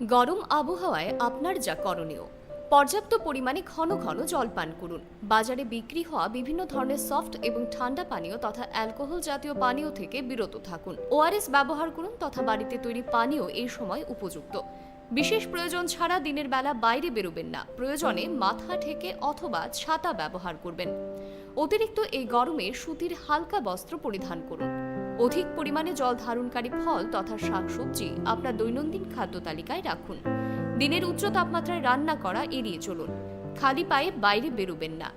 গরম আবহাওয়ায় আপনার যা করণীয়, পর্যাপ্ত পরিমাণে ঘন ঘন জল পান করুন। বাজারে বিক্রি হওয়া বিভিন্ন ধরনের সফট এবং ঠান্ডা পানীয় তথা অ্যালকোহল জাতীয় পানীয় থেকে বিরত থাকুন। ওআরএস ব্যবহার করুন তথা বাড়িতে তৈরি পানীয় এই সময় উপযুক্ত। বিশেষ প্রয়োজন ছাড়া দিনের বেলা বাইরে বেরোবেন না। প্রয়োজনে মাথা ঢেকে অথবা ছাতা ব্যবহার করবেন। অতিরিক্ত এই গরমে সুতির হালকা বস্ত্র পরিধান করুন। অধিক পরিমাণে জল ধারণকারী ফল তথা শাকসবজি আপনার দৈনন্দিন খাদ্য তালিকায় রাখুন। দিনের উচ্চ তাপমাত্রায় রান্না করা এড়িয়ে চলুন। খালি পায়ে বাইরে বেরোবেন না।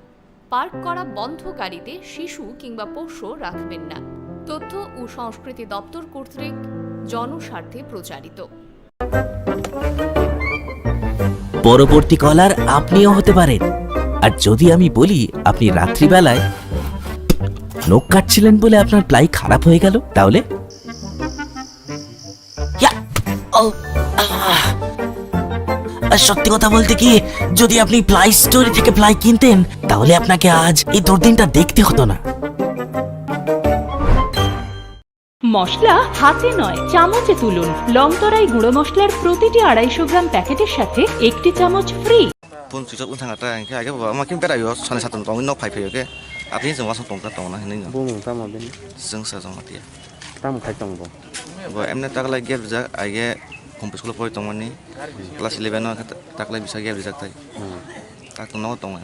পার্ক করা বন্ধ গাড়িতে শিশু কিংবা পোষ্য রাখবেন না। তথ্য ও সংস্কৃতি দপ্তর কর্তৃক জনস্বার্থে প্রচারিত। পরবর্তী কলার আপনিও হতে পারেন। আর যদি আমি বলি আপনি রাত্রিবেলায় নখ কাটছিলেন বলে আপনার প্লাই খারাপ হয়ে গেল, তাহলে? ইয়া! ও! আহ! আর সত্যি কথা বলতে কি, যদি আপনি প্লাই স্টোর থেকে প্লাই কিনতেন, তাহলে আপনাকে আজ এই দুর্দিনটা দেখতে হতো না। মশলা হাতে নয়, চামচে তুলুন। লংতরাই গুঁড়ো মশলার প্রতিটি আড়াইশো গ্রাম প্যাকেটের সাথে একটি চামচ free. Phone switch off wng thang kha ta, hwnkhe age bo ama khe berai o, sani satung tongwi nok phai phai o khe, apni chwng wasong tong kha tong na hinwi no. Bumung tamo bini? Chwng sa chong ma tiya. Tamo khai tong bo? Bo emne taklai gap rijak, age Khumpi school o pori tongmani, class eleven o khe taklai bisa gap rijak tai. Hmm. Taktong nogo tongo.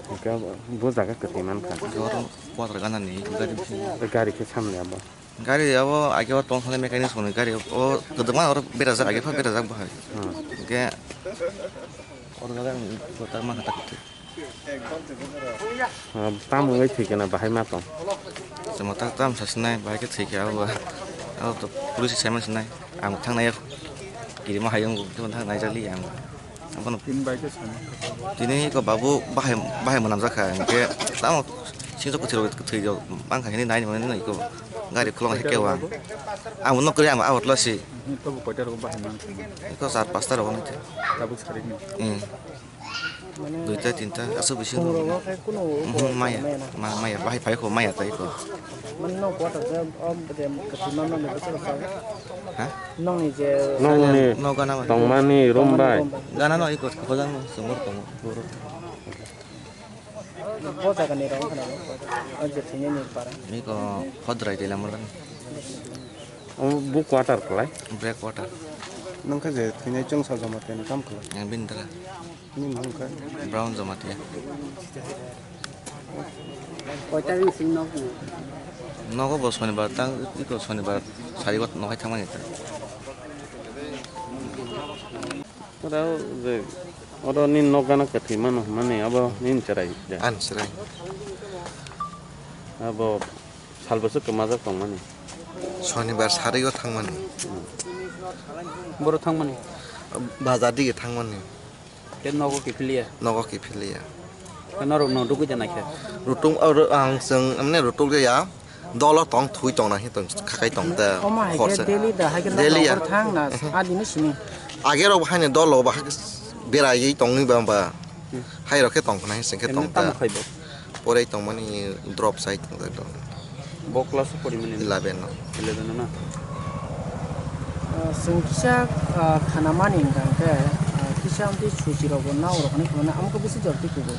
Hwnkhe bo jaga kwtwi man kha. Hwnkhe oro quarter ganani gari bisingo. Gari khe samni abo? Gari abo age o tong thani mechanic songni gari o kwdwkma oro berajak, age pha berajak bo hai. Hmm. Hwnkhe oro jaga ni tak man kha tak. Ah, tamo wngwi thwi khe na bahai ma tong? Chwng tak tam sa sinai, bahai khe thwi khe abo, abo to police sai man sinai. Ang thang nai, kirima hai wng, thang nai jali ang. Abono tini bai khe sani. Tini ko babu bahai, bahai mwnam jakha, hwnkhe tamo singso kwthwi rok thwi rok bangkha hini nai mani no iko gari khulong hai khe wang. Ang nok kri ang abo tla si. Tobo koita rok bahai man. Iko char pasta rok nai. Tabuk sarik ni. Hmm. Duita, tinta, aswk bisingo. Phungrok o khe kunu Mhm, maya, maya na. Ma-, maya, bahai phai kho, maya tai kho. Mani no quarter je, o je, kwchwima mani bwswk sa. Ha? Nokni je Nokni No gana ba. Tongmani room bai. Gana no iko, khojang no, sumur tongo, boro. Bo jaga ni rong khana, o je thwinani para. Iko, hodrai tila murgan. O bo quarter kwlai? Break quarter. Nokha je thwinai chwngsa joma teni kam kwlai? Yang bini dara. Nini mung kha? Brown Jamatia. Koita bising nok ni? Nogo bo Sonibar tang, iko Sonibar sari got nohai thangmani ta. Ora o je, oro ni nok gana kwthwi mano hwnmani abo nini chwrai da? Ani chwrai. Abo sal bwswk kwmajak tongmani? Sonibar sari o thangmani. Boro thangmani? Bazar dige thangmani. Tei nogo kiphiliya? Nogo kiphiliya. Norok no rugwi da naikhe. Rutung, oro ang chwng, mane, rutuk ya. Dolo tong, thui tong na hi tong, khakai tong da. Omo hai khe khorsa. Daily da, hai khe Daily ya. Nokbar thang na, adini simi. Age rok hai ni dolo ba, berai tong ni ba, ba. Hmm. Hai rok khe tong khna hi sing khe Emni tong da. Tamo khai bo? Porai tong mani drop sai tong da dong. Bo class o pori mani? Eleven no. Eleven no na? Ah, chwng kisa, ah, khana mani hwnkha hwnkhe, ah, kisa amtwi suchi rok bo nao rok hinwi khna, amo khe bisi jor twi kugo.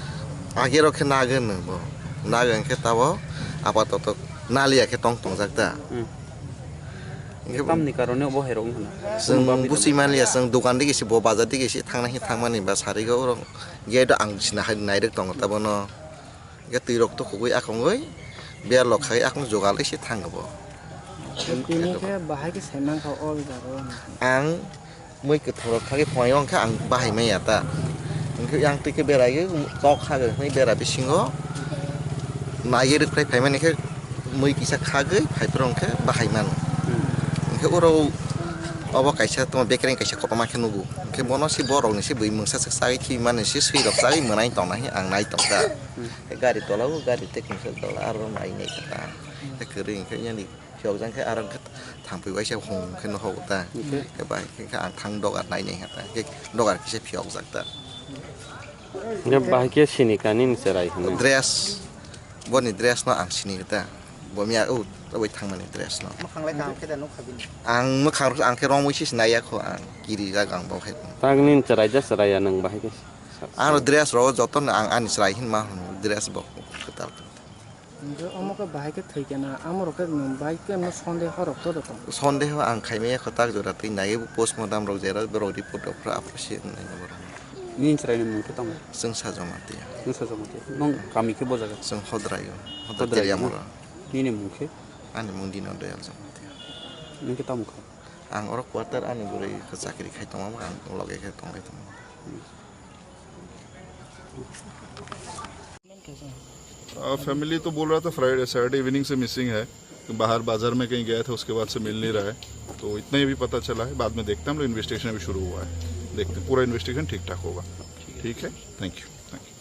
Age rok khe nagwi nw bo. Nagwi hwnkhe tabo apatoto naliya khe tong tongjak da. Hmm. Hwnkhe tamni karone bo hai rok wngkha na? Chwng buchi manliya, chwng dokan digi se bo bazar digi se thangna hi thangmani ba sarigo oro gate o ang sina hai nairwk tongo tabo no. Hwnkhe twi rok to khogwi akongwi berlok khai akong jogal se thang bo. Tini khe bahai khe sai mankha o jaga o. Ang mui kwthwng rok khagwi phunaio hwnkhe ang bahai manya ta. Hwnkhe yang twi khe berai khe tok khagwi hwnwi bera bisingo naiwi rwkhlai phaimani khe mui kisa khagwi phaiphuru hwnkhe bahai mano. Hmm. Hwnkhe oro obo kaisa tamo bekereng kaisa kotorma khe nugo. Hwnkhe bono se borokni se bui mungsa swk chagwi thwimani se swi rok chagwi mwnai tongna hinwi ang nai tongkha. Hmm. Gari tola o gari tei kungsa tola aro nai nai kha ta. Hwnkhe kwrwi hwnkhe yani. Phiyokjak khe aro khe thangpui waisa hum khe nohogo ta. Hwnkhe? Khe bai khe ang thang dogar nainai kha ta. Khe dogar kisa phiyokjak ta. Hwnkhe bahai khe sini kani ni cherai hwnwi? Dress, boni dress no ang sini ta. Bo miya o taboi thangmani dress no. Mwkhang lai kaham khe da nukha bini? Ang mwkhang rok ang khe romwi se sinai ya kho ang kirijak ang bo khe. Tang nini cherai ja cherai ya nwng bahai khe? Ang dress rok joto no ang ani cherai hinma hwn dress bo kwtal. Hwnkhe omo khe bahai khe thwi khe na, amo rok khe nwng bahai khe no sondeho rok joto tong. Sondeho ang khaimaya kwtak jora twi naiwi postmortem rok jera borok report rok phra aphuru se wngnai borok. Nini chwraini mung khe tamo? Chwngsa Jamatia. Chwngsa Jamatia. Nwng kami khe bo jaga? Chwng Hodraio. Hodra Hodraio. Teriamura. Nini mung khe? Ani mung Dino Doyal Jamatia. Nwng khe tamo kha? Ang oro quarter ani bwrwi khe chakri khai tongma ang loge khe tongwi tongo. आ, फैमिली तो बोल रहा था Friday, Saturday evening से मिसिंग है, तो बाहर बाजार में कहीं गया था, उसके बाद से मिल नहीं रहा है। तो इतना ही अभी पता चला है, बाद में देखते हैं, हम लोग इन्वेस्टिगेशन अभी शुरू हुआ है, देखते हैं, पूरा इन्वेस्टिगेशन ठीक ठाक होगा। ठीक है, थैंक यू, थैंक यू।